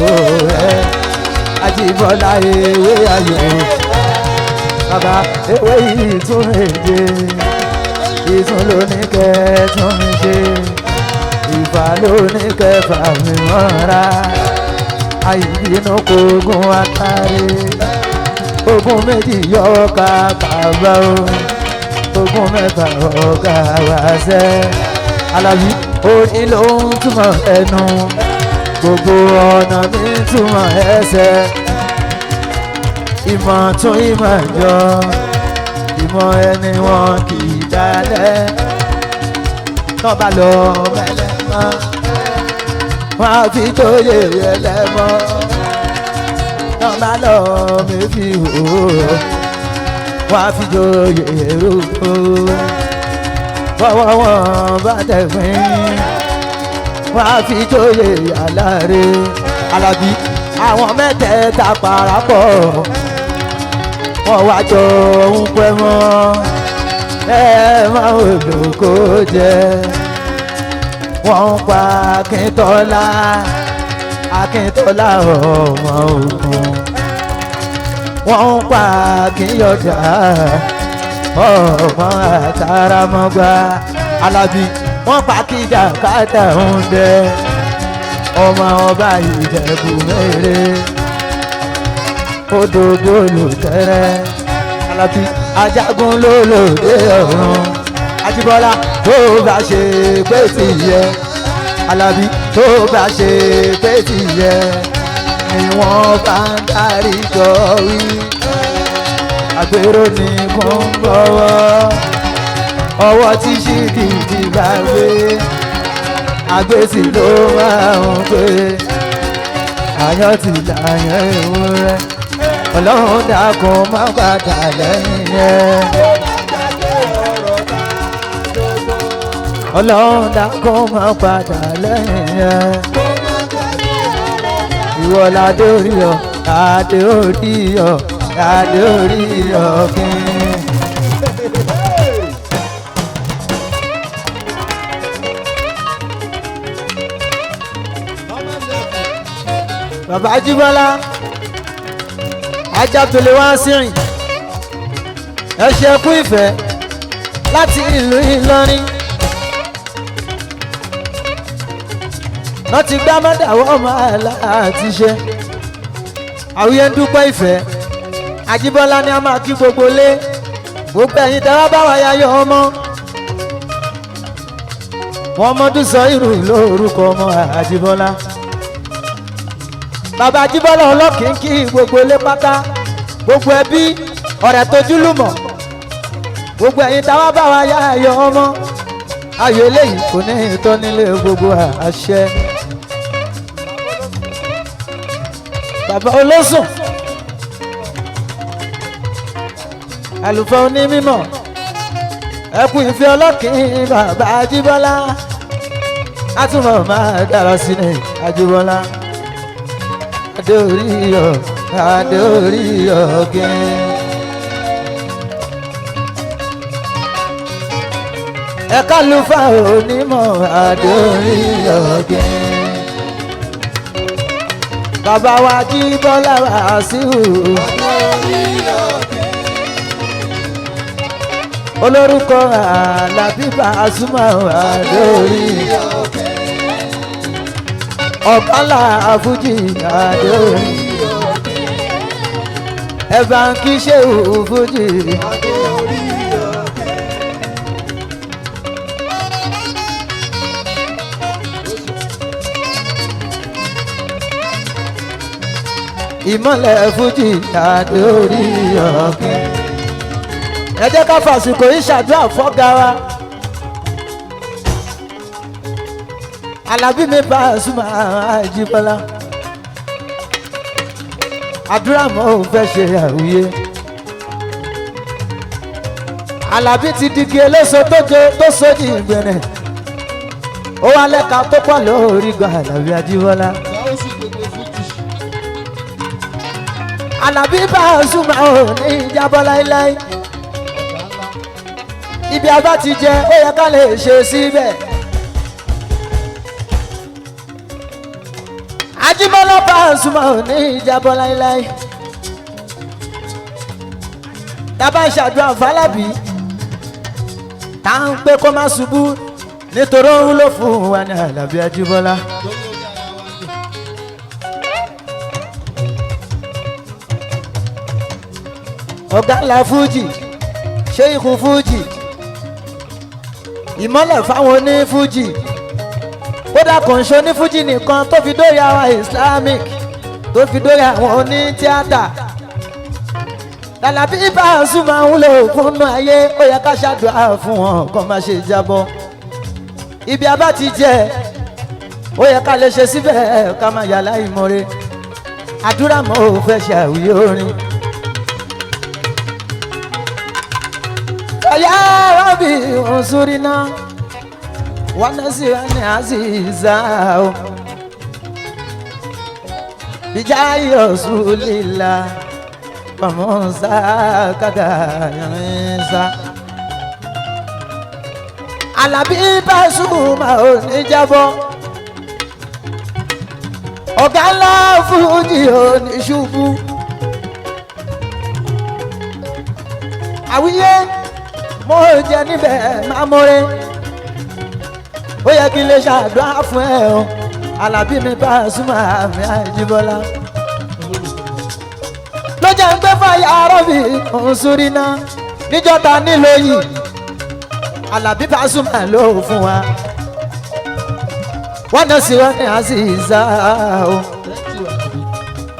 A: ẹ́, Àjíbọ́lá ewé ayò, bàbá ewé ìtún èdè ìtún lóní kẹtún mi ṣe, ìfà lóní kẹfà mi mọ́ra, àìbínú kogun atare, ogun méjì yọ ká bàbá o, ogun mẹ́fà ọ̀gá wàṣẹ. Alábí orin ló ń túmọ̀ ẹnu, gbogbo ọ̀nà mi ń túmọ̀ ẹsẹ̀. Ìmọ̀ tún ìmọ̀ jọ, ìmọ̀ ẹni wọn kì í dalẹ̀. Tọ́ba lọ mẹ́lẹ́mọ́, wọ́n á fi tóye ẹlẹ́mọ́. Tọ́ba lọ mẹ́fì hò, wọ́n á fi jóye èrúgbó. Bọ́wọ́ wọn bá tẹ̀fín, wọ́n á fi jóye aláre. Alábí àwọn mẹ́tẹ̀ẹ̀ta parapọ̀, wọ́n wá jọ ń pẹ́ mọ́, ẹ máa ń lòkó jẹ. Wọ́n ń pa Akíntọ́lá, Akíntọ́lá ọmọ ogun. Wọ́n ń pa Akínyọ̀dá ọmọ àtàràmọ́gbá. Alábí wọ́n pa kíjà kátà ń dẹ ọmọ ọba Ìjẹ̀bú mẹ́rẹ̀ odò bólú tẹ́rẹ́. Alábí ajagun ló lòdì ọ̀run. Ajíbọ́lá tó bá ṣe pé ti yẹ, Alábí tó bá ṣe pé ti yẹ ni wọ́n bá ń darí jọ wí. Àgbèrò ní kò ń bọ̀wọ̀, ọwọ́ tí ṣìkìtì bá gbé, àgbèsì ló máa ń gbé. Àyàn ti làyàn ewúrẹ́, Ọlọ́run dákun má padà lẹ́yìn yẹn. Ọlọ́run dákun má padà lẹ́yìn yẹn. Ìwọ ládé orí ọ, ládé orí ọ, ládé orí ọ kín. Bàbá Ajíbọ́lá ajábele wá sírìn, ẹ ṣe kú ìfẹ́ láti ìlú Ìlọrin. Wọ́n ti gbá mọ́dàwọ́ máa láti ṣe àwíyé ń dúpẹ́ ìfẹ́. Ajíbọ́lá ni a máa kí gbogbo lé, gbogbo ẹ̀yin tẹ́wọ́ bá wa yayọ̀ ọmọ wọn mọ́dún sọ irú lórúkọ ọmọ Ajíbọ́lá. Bàbá Ajíbọ́lá ọlọ́kìn kí gbogbo ilé pátá, gbogbo ẹbí, ọ̀rẹ́ tójúlùmọ̀, gbogbo ẹ̀yin táwa bá wa yá ayọ̀ ọmọ. Ayọ̀ eléyìí kò ní ìtọ́ nílé gbogbo àṣẹ. Bàbá olóṣùn, àlùfáà onímọ̀, ẹkùn ìfẹ́ ọlọ́kìn bàbá Ajíbọ́lá, átúmọ̀ máa dára sí ní Ajíbọ́lá. Adé orí ọ, adé orí ọ̀gẹ́. Ẹ̀ka lufa onímọ̀, adé orí ọ̀gẹ́. Bàbá wa Jíbọ́lá Wàsíù. Olórúkọ Àlàbí Pasuma Adéorí. Ọ̀kálà Fújì Adéorí. Ẹ̀bà ń kí Ṣéhù Fújì. Ìmọ̀lẹ̀ Fújì Adéorí ọ̀kẹ́. Ẹ jẹ́ ká fàsìkò yìí ṣàdúrà fọ́gà wa. Àlàbí mi Pasuma Àjíbọ́lá. Àdúrà mọ́ ò fẹ́ ṣe àwíyé. Àlàbí ti digi eléso tó jẹ tó sójì ìgbẹ̀rẹ̀. Ó wá lẹ́ka tó pọ̀ lórí gba Àlàbí Àjíbọ́lá. Àlàbí Pasuma ò ní ìjábọ̀ láíláí. Ibi a bá ti jẹ ó yẹ ká lè ṣe síbẹ̀. Ajíbọ́lá Pasuma ò ní ìjábọ̀ láíláí. Tábà ń ṣàdúrà fálábì tá à ń pé kó má ṣubú nítorí òun ló fún wa ní Àlàbí Ajíbọ́lá. Ọ̀gá ńlá Fújì, Ṣéìkù Fújì, ìmọ́lẹ̀ fáwọn oní Fújì, kódà kò ń ṣe oní Fújì nìkan tó fi dórí àwa Islamic, tó fi dórí àwọn oní tíátà. Àlàbí Pasuma ń lò fúnnú ayé, ó yẹ ká ṣàdúrà fún wọn kó má ṣe jábọ́. Ibi a bá ti jẹ ó yẹ ká lè ṣe síbẹ̀ ká má yà láìmọ̀re. Àdúrà mọ́ ò fẹ́ ṣe àwíyé orin. Ya Rabbi unsurina wa nasirani aziza bijai rasulillah wa musa kada yanisa. Àlàbí Pasuma ò ní jábọ́, ọ̀gá ńlá Fújì ò ní ṣubú. Àwíyé mo jẹ níbẹ̀ máa mọ́rẹ́, ó yẹ kí n lè ṣàdúrà fún ẹ o. Àlàbí mi Pasuma mi Àjíbọ́lá ló jẹ́ ń gbé fàyà rọ́bì òǹsúrínà níjọba nílò yìí. Àlàbí Pasuma ló fún wa wọ́n náà sì wọ́n ní àṣìṣà o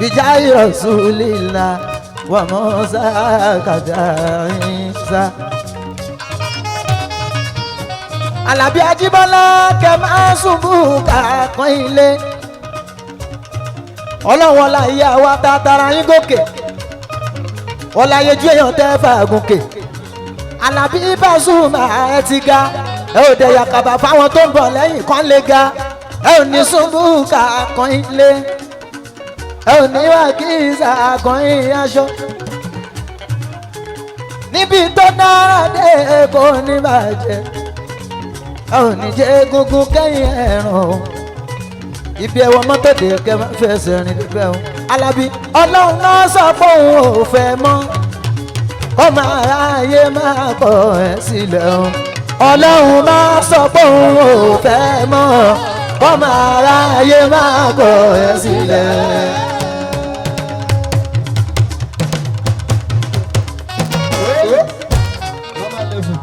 A: ìjà ìrọ̀sùlìlà wà mọ́ sákàdá ìṣá. Àlàbí Ajíbọ́lá kẹ máa ṣubú kàkán ilé. Ọlọ́wọ́n la ìyá wa ta tara yín gòkè, ọ̀la yejú èèyàn tẹ́ fàgùnkè. Àlàbí Pasuma ẹ ti ga, ẹ ò dẹ̀ yàkàbà fáwọn tó ń bọ̀ lẹ́yìn kan lè ga. Ẹ ò ní ṣubú kàkán ilé, ẹ ò ní wá kí ìsàkàn yín aṣọ. Níbi tó dára dé kò ní bàjẹ́, a ò ní jẹ́ egungun kẹ́yìn ẹ̀rùn o. Ibi ẹ̀wọ̀n mọ́tò dé kẹ́ máa fẹsẹ̀ rìn débẹ̀ o. Alábí ọlọ́run náà sọ pé òun ò fẹ́ mọ́, kó máa ráyè máa kọ̀ ẹ́ sílẹ̀ o. Ọlọ́run máa sọ pé òun ò fẹ́ mọ́, kó máa ráyè máa kọ̀ ẹ́ sílẹ̀.
B: Normal level.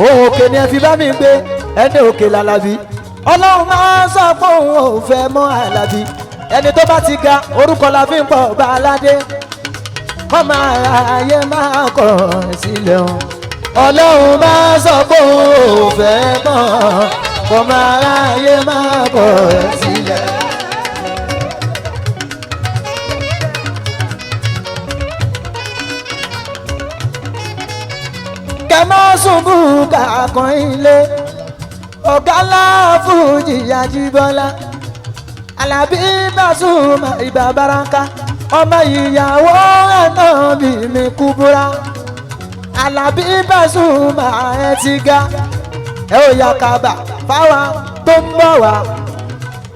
A: Òun òkè ni ẹ fi bá mi gbé ẹni òkè làlàbí. Ọlọ́run máa ń sọ pé òun ò fẹ́ mọ́ Àlàbí. Ẹni tó bá ti ga orúkọ la fi ń pọ̀ ọba aládé. Kọ́ máa ra ayé máa kọ̀ sílẹ̀ o. Ọlọ́run máa ń sọ pé òun ò fẹ́ mọ́, kọ́ máa ra ayé máa kọ̀ sílẹ̀. Kẹ má ṣubú kàkan ilé. Ọ̀gá ńlá Fújì Àjíbọ́lá, Àlàbí Pasuma ìbà baraka, ọmọ ìyàwó Ànábì mi Kúbúrá. Àlàbí Pasuma ẹ ti ga, ẹ ò yà kàbà fáwa tó ń bọ̀ wá.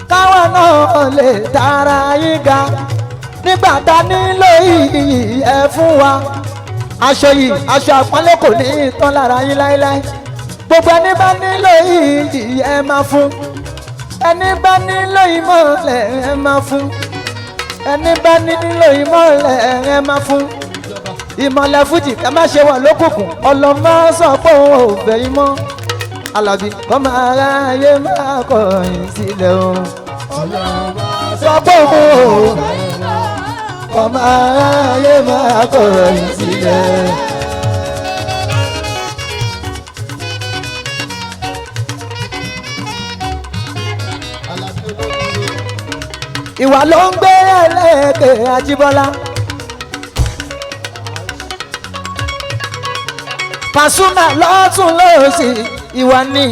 A: Káwa náà lè tara yín ga nígbà tá a nílò iyì ẹ fún wa. Aṣọ yìí, aṣọ àpọ́nlé, kò ní í tán lára yín láéláé. Gbogbo ẹni bá nílò iyì, ẹ máa fún. Ẹni bá nílò ìmọ̀lẹ̀, ẹ máa fún. Ẹni bá nílò ìmọ̀lẹ̀, ẹ máa fún. Ìmọ̀lẹ̀ fújì, ẹ má ṣe wà lókùnkùn. Ọlọ́mọ sọ pé òun ò fẹ́ yín mọ́. Alábí kọ́ máa ráyé máa kọ̀yìn sílẹ̀ o. Sọ pé òun ò kọ́ máa ráyé máa kọ̀yìn sílẹ̀.
B: Àlàbí olóríire.
A: Ìwà ló ń gbé ẹlẹ́ẹ̀kẹ́ Ajíbọ́lá. Pasuma lọ́tún lọ́sì, ìwà ni.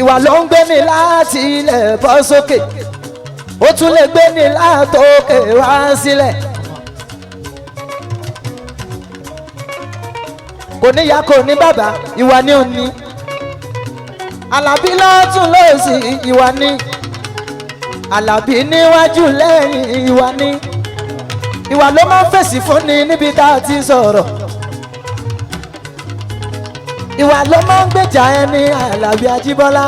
A: Ìwà ló ń gbé ní láti ilẹ̀ bọ́ sókè, ó tún lè gbé ní látòkè wá sílẹ̀. Kò níyà, kò ní bàbá, ìwà ni ò ní. Àlàbí lọ́tún lọ́sì, ìwà ni. Àlàbí níwájú lẹ́yìn, ìwà ni. Ìwà ló máa ń fèsì fúnni níbi tá a ti ń sọ̀rọ̀. Ìwà ló máa ń gbèjà ẹni. Àlàbí Ajíbọ́lá,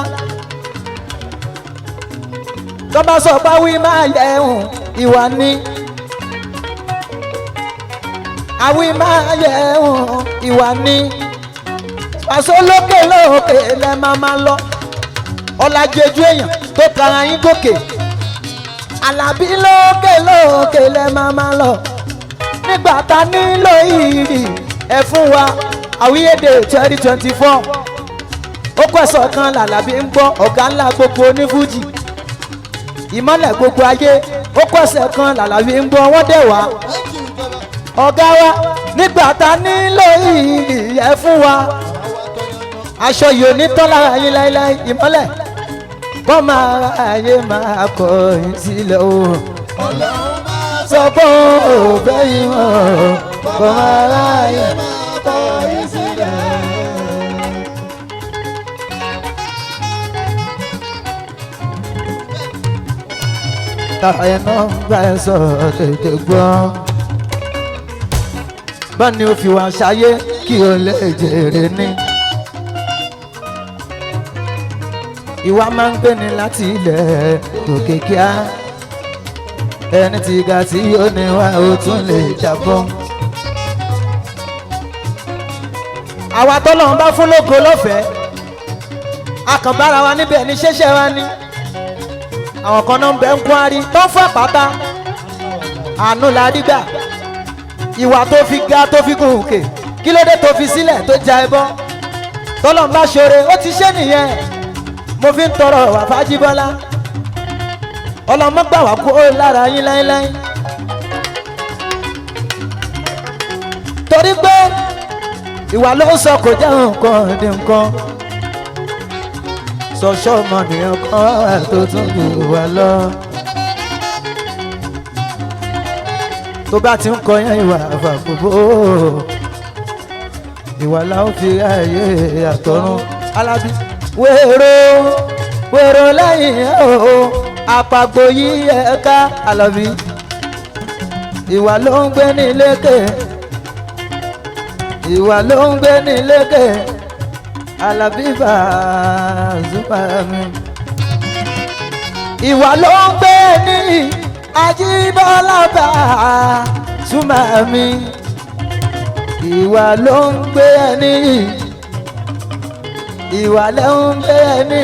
A: tó bá sọ pé wí máa yẹ ẹ̀hún, ìwà ni. Àwí máa yẹ ẹ̀hún, ìwà ni. Pàṣẹ lókè lókè lẹ máa máa lọ. Ọ̀làjẹjú èèyàn tó tara yín gòkè. Àlàbí lókè lókè lẹ máa máa lọ. Nígbà tá a nílò ìrì, ẹ fún wa. Àwíyédè 2024, ó kọ́ ẹ̀sọ̀ kan làlàbí ń gbọ́. Ọ̀gá ńlá gbogbo onífújì, ìmọ̀lẹ̀ gbogbo ayé, ó kọ́ ẹ̀sẹ̀ kan làlàbí ń gbọ́. Wọ́n dẹ̀ wá.
B: Thank you, ìjọba.
A: Ọ̀gá wa, nígbà tá a nílò ìrì, ẹ fún wa.
B: Àwa tó yan tán.
A: Aṣọ yìí ò ní tán lára yín láéláé. Ìmọ́lẹ̀ kọ́ máa ayé máa kọ̀ yín sílẹ̀ o.
B: Ọlọ́run máa
A: Sọ pé ò fẹ́ yín mọ́, kọ́ máa ráyè.
B: máa kọ̀ yín sílẹ̀.
A: Tàrà ẹ̀ náà bá ẹ sọ̀rọ̀, tètè gbọ́. Báni o fi wá ṣayé kí o lè jèrè ní. Ìwà máa ń gbé ni láti ilẹ̀ gòkè kíá. Ẹni tí ga tí ó ní wá, ó tún lè jábọ́. Àwa tọ́lọ́run bá fún lógo lọ́fẹ̀ẹ́, akànbára wa níbẹ̀ ní ṣẹ́ṣẹ́ wa ní. Àwọn kan náà ń bẹ ń kwari tó ń fún àpáta. Àánú la rí gbà. Ìwà tó fi ga tó fi gùn òkè, kí ló dé tó fi sílẹ̀ tó ja ẹbọ? Tọ́lọ́run bá ṣoore, ó ti ṣe nìyẹn. Mo fi ń tọrọ wà fájíbọ́lá, ọlọ́mọ gbà wá kó lára yín láéláé, torí pé ìwà ló ń sọ kò jẹ́ nǹkan di nǹkan. Sọ̀ṣọ́ ọmọnìyàn kan wà tó tún jù wá lọ. Tó bá ti ń kọyán ìwà àfàkùbó, ìwà làwọn fi ayé àtọ̀run. Alábí wèrò wèrò lẹ́yìn ẹ̀ o, àpàgbò yìí ẹ̀ka. Alábí, ìwà ló ń gbé ní lékè, ìwà ló ń gbé ní lékè. Alábí Pasuma mi, ìwà ló ń gbé ní. Ajíbọ́lá Pasuma mi, ìwà ló ń gbé ní, ìwà ló ń gbé ní.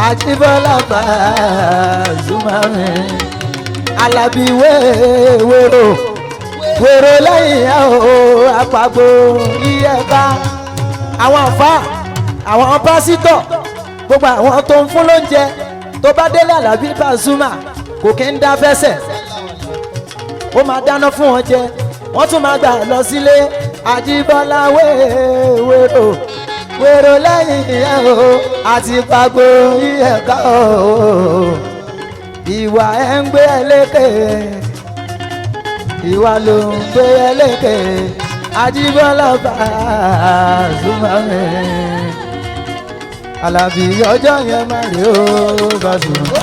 A: Ajíbọ́lá Pasuma mi. Alábí wéwèrò wèrò lẹ́yìn ẹ̀ o, àpapọ̀ yíyẹ ká. Àwọn àfa, àwọn pásítọ̀, gbogbo àwọn tó ń fún lóúnjẹ tó bá délé Àlàbí Pasuma, kò kí ń dá fẹsẹ̀. Ó máa dáná fún wọn jẹ, wọ́n tún máa gbà lọ sílé. Àjíbọ́lá wéwèrò wèrò lẹ́yìn ẹ̀ o, àti pàgbó yíyẹ ká o. Ìwà ẹ̀ ń gbé ẹ lékè, ìwà ló ń gbé ẹ lékè. Àjíbọ́lá Pasuma mi. Àlàbí ọjọ́ yẹn má rí o Pasuma.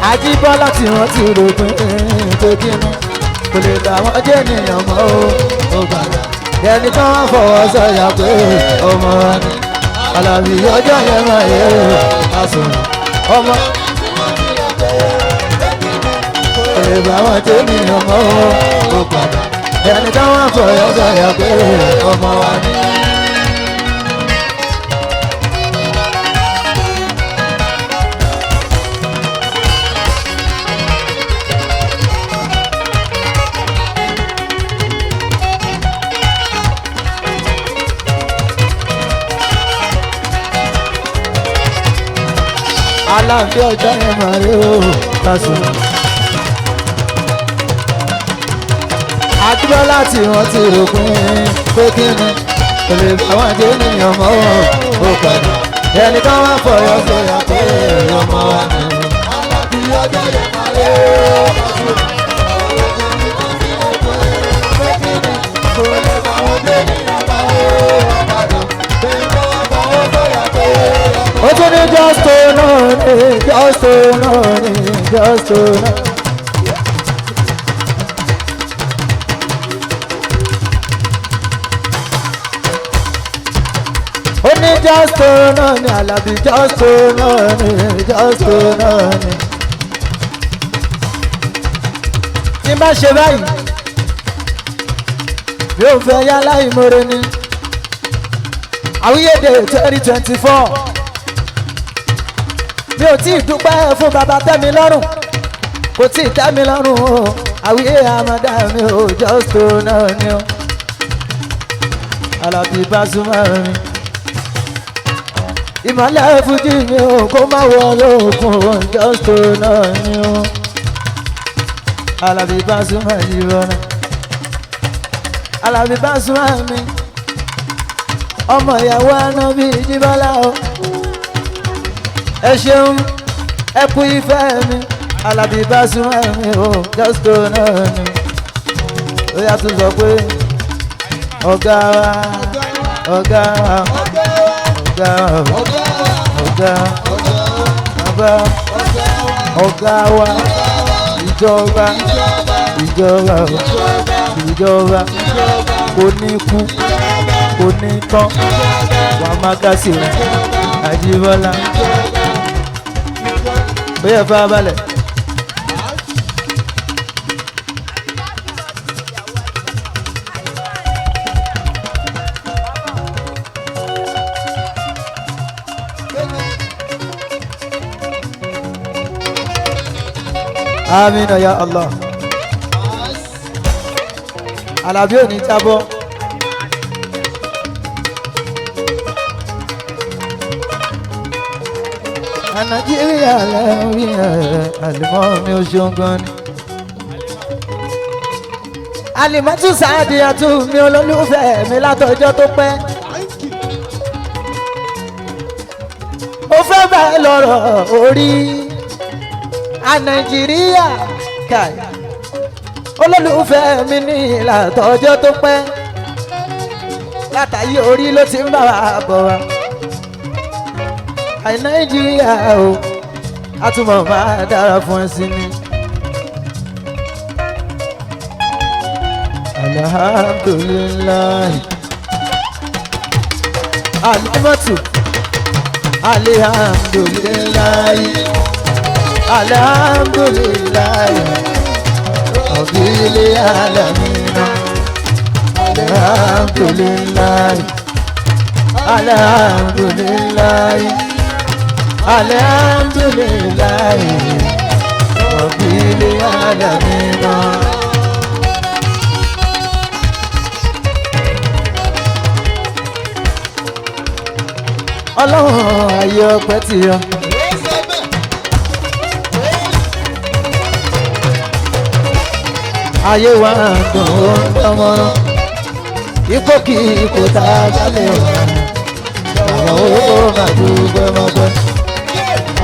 A: Àjíbọ́lá tí wọ́n ti rò pé pé kí ni kò lè bá wọn jẹ́ ènìyàn mọ́ o ó gbàgbà ẹni tó ń fọwọ́ sọ̀yà pé ọmọ wa ni. Àlàbí ọjọ́ yẹn má rí o Pasuma ọmọ kò lè bá wọn jẹ́ ènìyàn mọ́ o ó gbàgbà ẹni tó ń fọwọ́ sọ̀yà pé ọmọ wa ni. Aláàfin ọjọ́ yẹn máa rí o Pasuma. Àdúgbò tí wọ́n ti rò pín pé kí ni kò lè bá wọn dé ènìyàn mọ́ o padà. Ẹni tó wá fọyọ́ sọ̀yà pé ọmọ wa ni.
B: Àlàbí ọjọ́ yẹn máa rí o Pasuma. Kò lè bá wọn dé ènìyàn mọ́ o padà. Ẹni tó wá fọwọ́ sọ̀yà pé ọmọ
A: Ó tún ní just to know ni, just to know ni, just to know. Ó ní just to know ni, Àlàbí just to know ni, just to know ni. Tí n bá ṣe báyìí, mi ò fẹ́ yá láìmoore ni. Àwíyédè 2024 mi ò tí ì dúpẹ́ fún bàbá tẹ́mi lọ́rùn, kò tí ì tẹ́mi lọ́rùn o. Àwíyé àmọ́dá mi ò just to know ni o. Àlàbí Pasuma mi, ìmọ̀lẹ̀ fújì mi ò kó má wọ lóògùn o, just to know ni o. Àlàbí Pasuma yìí rọrùn. Àlàbí Pasuma mi, ọmọ ìyàwó Ànábì Jíbọ́lá o, ẹ ṣeun, ẹ kú ìfẹ́ mi. Àlàbí Pasuma mi o, just to know ni. Ó yà tún sọ pé ọ̀gá wa, ọ̀gá wa, ọ̀gá wa, ọ̀gá bàbá, ọ̀gá wa, ìjọba, ìjọba, ìjọba kò ní kú, kò ní tán, wà má kásì rẹ̀. Àjíbọ́lá, ó yẹ fara balẹ̀. Amina ya Allah. Àlàbí ò ní jábọ́. Nàìjíríà lẹ́rí ẹ̀ àlùmọ́ mi ò ṣeun gan ni. Àlìmọ́tù sáàdì àtú mi olólùfẹ́ mi látọjọ́ tó pẹ́. Mo fẹ́ bẹ́ẹ̀ lọ́rọ̀ orí. A Nàìjíríà kàì. Olólùfẹ́ mi ní látọjọ́ tó pẹ́. Látàyé orí ló ti ń bá wa bọ̀ wá. Àì Nàìjíríà o, a túmọ̀ máa dára fún ẹ sí ni. Alhamdulillahi. Alimatu. Alhamdulillahi. Alhamdulillahi. Rabbil alamin. Alhamdulillahi. Alhamdulillahi. Alhamdulillahi. Rabbil alamin. Ọlọ́run ayé ọpẹ́ ti yọ. Ayé wa ń dùn ó ń dánmọ́rán. Ipò kí ipò tá a bá lè wà. Àwọn owó máa dúpẹ́ mọ́pẹ́.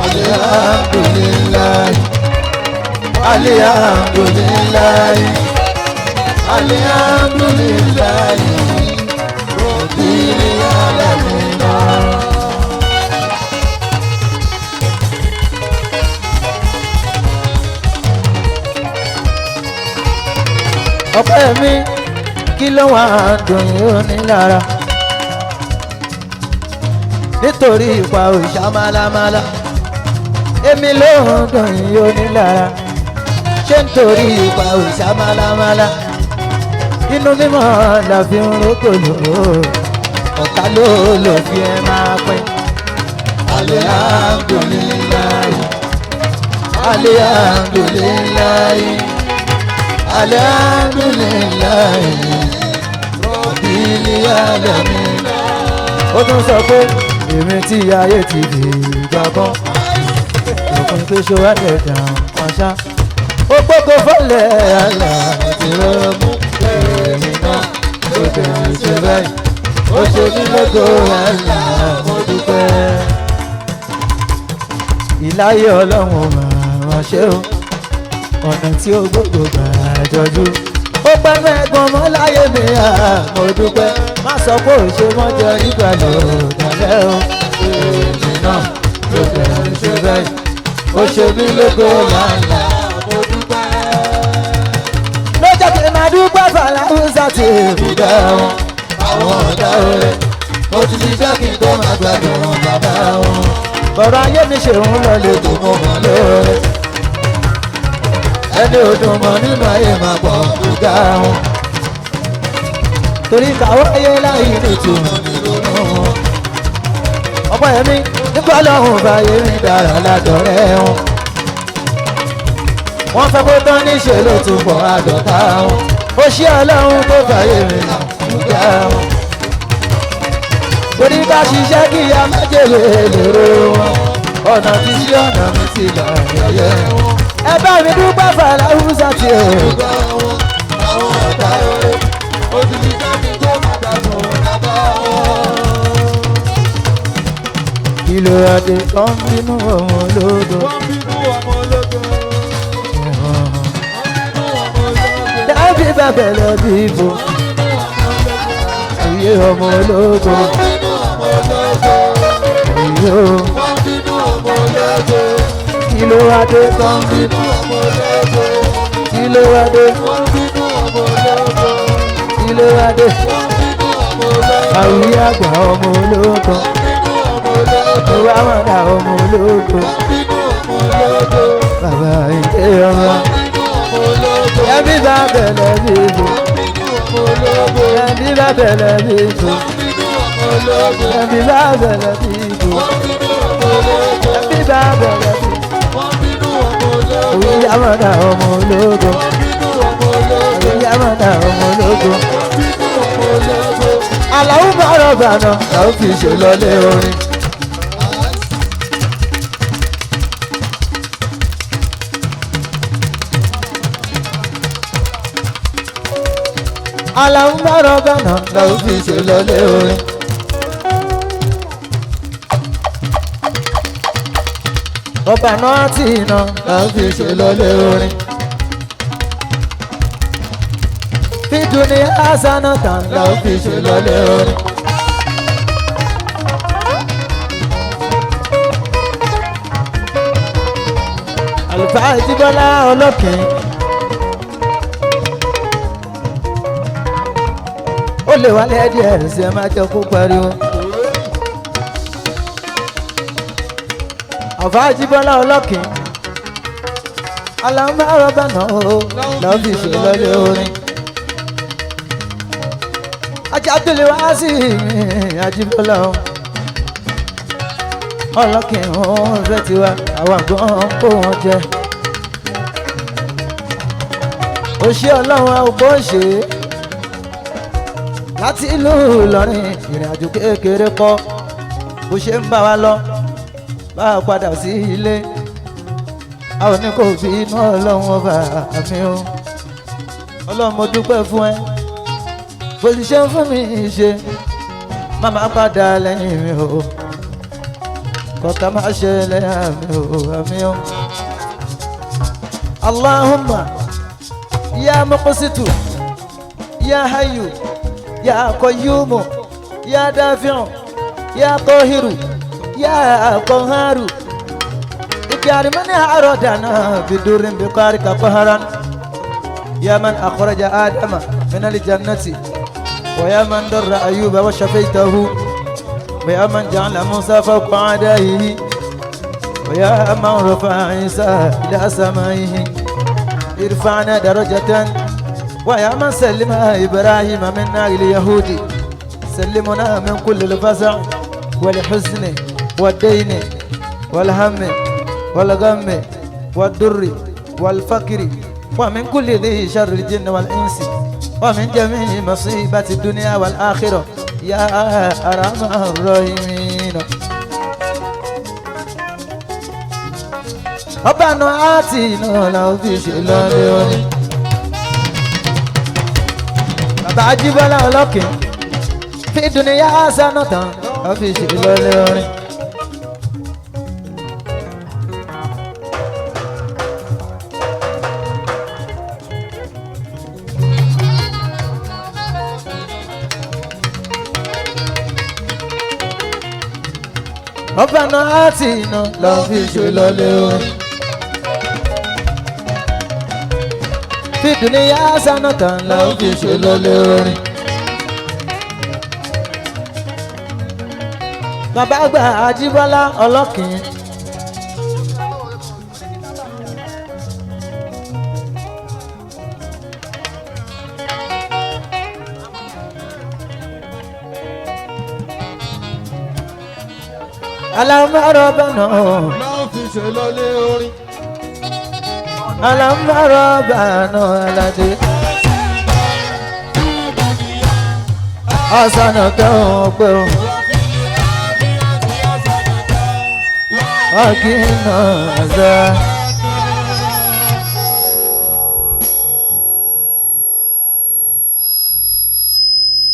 A: Alhamdulillahi. Alihamdulilayi, alihamdulilayi, rabbil alamin. Ọpẹ́ mi, kí ló wà á dùn yín ó ní lára? Nítorí ipa òòṣà málámálá, èmi ló ń dùn yín ó ní lára. Ṣé nítorí ipa òòṣà málámálá, inú mímọ́ la fi ń rókòlò, ọ̀tá ló lò fi ẹ máa pín. Alihamdulilayi, alihamdulilayi, alihamdulilayi, rabbil alamin. Ó tún sọ pé èmi tí ayé ti di ìgbà kan, òpin pé ṣó wá lẹ̀ dàn kan ṣá. Ó gbógo fọlẹ̀ àlà ti rọ́ọ̀mù, èmi náà ló bẹ̀rẹ̀ ṣe báyìí. Ó ṣe mí lógo àlà, mo dúpẹ́. Ìláyé ọlọ́run màmá ṣe o, ọ̀nà tí ó gbogbo gbà jọjú. Ó pẹ́ mẹ́gbọ́n mọ́ láyé mi à, mo dúpẹ́. Má sọ pé ò ṣe mọ́ jẹ ìgbà lò dálẹ́ o. Èmi náà ló bẹ̀rẹ̀ ṣe báyìí. Ó ṣe mí lógo làálàá, mo dúpẹ́. Ló jẹ́ kí n máa dúpẹ́ fàlàhùsà tí èbúdá wọn. Àwọn ọ̀dà rẹ̀ mo ti ṣiṣẹ́ kí n tó máa gbádùn bàbá wọn. Bọ̀rọ̀ ayé mi ṣe ń lọ lè tó mọ̀ mọ́ lóore. Ẹni ò dùn mọ́ nínú ayé máa pọ̀ ọ̀gá wọn. Torí káwọ́ ayé láyé nítumọ̀ nínú wọn. Ọ̀pọ̀ ẹ̀mí nípa lọ́hùn báyé mi dára ládọ̀rẹ́ wọn. Wọ́n fẹ́ kó tán níṣẹ́ ló tún pọ̀ àdọ̀tá wọn. Ó ṣí ọlọ́run tó fàyè mi ọ̀gá wọn. Torí ká ṣiṣẹ́ kí a má jèrè lérò wọn. Ọ̀nà tí ṣí ọ̀nà mi ti là yẹyẹ wọn. Ẹ bá mi dúpẹ́ fàlàhùsà tí ò.
B: Àwọn ọ̀tá rẹ̀ ó ti fi jẹ́ kí tó máa gbádùn bàbá wọn.
A: Kí ló adé tó ń bínú ọmọ ológo?
B: Wọ́n bínú ọmọ ológo. Wọ́n bínú ọmọ ológo.
A: Dábì bàbẹ̀lẹ̀ bíbò, iye ọmọ ológo,
B: Wọ́n bínú ọmọ ológo.
A: iye o.
B: Wọ́n bínú ọmọ ológo.
A: Kí ló adé tó ń bínú?
B: Bínú ọmọ ológo.
A: Kí ló adé?
B: Wọ́n bínú ọmọ ológo.
A: Kí ló adé?
B: Wọ́n bínú ọmọ ológo.
A: Àwùyí àgbà ọmọ ológo,
B: Wọ́n bínú ọmọ ológo.
A: ìwà mọ̀dà ọmọ ológo,
B: Wọ́n bínú ọmọ ológo.
A: bàbá ìdè ọmọ.
B: Wọ́n bínú ọmọ ológo.
A: Ẹbí bàbẹ̀lẹ̀ bíbò,
B: Wọ́n bínú ọmọ ológo.
A: ẹbí bàbẹ̀lẹ̀ bíbò,
B: Wọ́n bínú ọmọ ológo.
A: ẹbí bàbẹ̀lẹ̀ bíbò,
B: Wọ́n bínú ọmọ ológo.
A: ẹbí bàbẹ̀lẹ̀ bíbò.
B: Wọ́n bínú ọmọ ológo.
A: Àwùyí àmọ̀dà ọmọ ológo,
B: Wọ́n bínú ọmọ ológo.
A: àwùyí àmọ̀dà ọmọ ológo.
B: Wọ́n bínú ọmọ ológo.
A: Àlàó bá rọ̀bà náà làó fi ṣe lọlé orin. Àlàó bá rọ̀bà náà làó fi ṣe lọlé orin. Ọba náà tì iná làó fi ṣe lọlé orin. Fídùn ní Hasanata làó fi ṣe lọlé orin. Àlùfáà Jíbọ́lá Ọlọ́kìn. Ó lè wálé díẹ̀ sí ẹ má jẹ́ kó pariwo. Àlùfáà Jíbọ́lá Ọlọ́kìn. Àlàmbá rọ́bà náà ó lọ́ọ́ fi ṣe lọ́lé orin. Ajábílẹ̀ wá sí mi, Ajíbọ́lá o. Ọlọ́kìn òun fẹ́ tiwa, àwa gan kó wọn jẹ. Òṣì ọlọ́run a ò bó ṣe é. Láti ìlú Ìlọrin, ìrìn àjò kékeré kọ́. Bó ṣe ń bá wa lọ, bá a padà sí ilé. A ò ní kò fi inú ọlọ́run ọba mi o. Ọlọ́run mo dúpẹ́ fún ẹ. Bó ti ṣe ń fún mi ṣe, má má padà lẹ́yìn mi o. Kọ̀ọ̀kan má ṣe lẹ́yìn mi o, àmì o. اللهم يا مقسط يا حي يا قيوم يا دافع يا قاهر يا قهار اجعل من أرادنا بدور بقارك قهرا يا من أخرج آدم من الجنة ويا من در أيوب وشفيته ويا من جعل موسى فوق عدائه ويا من رفع عيسى إلى سمائه ارفعنا درجة ويا من سلم إبراهيم من نار اليهود سلمنا من كل الفزع والحزن والدين والهم والغم والضر والفقر ومن كل ذي شر الجن والإنس ومن جميع مصيبة الدنيا والآخرة يا أرحم الراحمين. Ọba náà àti iná làwọn fi ṣe lọ́lẹ́ orin. Bàbá Ajíbọ́lá ọlọ́kìn fi dùnìyà sánà tán làwọn fi ṣe lọ́lẹ́ orin. Ọba náà àti iná làwọn fi ṣe lọ́lẹ́ orin. Fi dùnìyà sánà tán làwọn fi ṣe lọ́lẹ́ orin. Bàbá àgbà Ajíbọ́lá ọlọ́kìn. Alámọ̀rọ̀bànà
B: Láwọn fi ṣe lọlé orin.
A: alámọ̀rọ̀bànà aládé. Ọ̀sánà tó ń pè ó. Ọ̀gìnà àzá.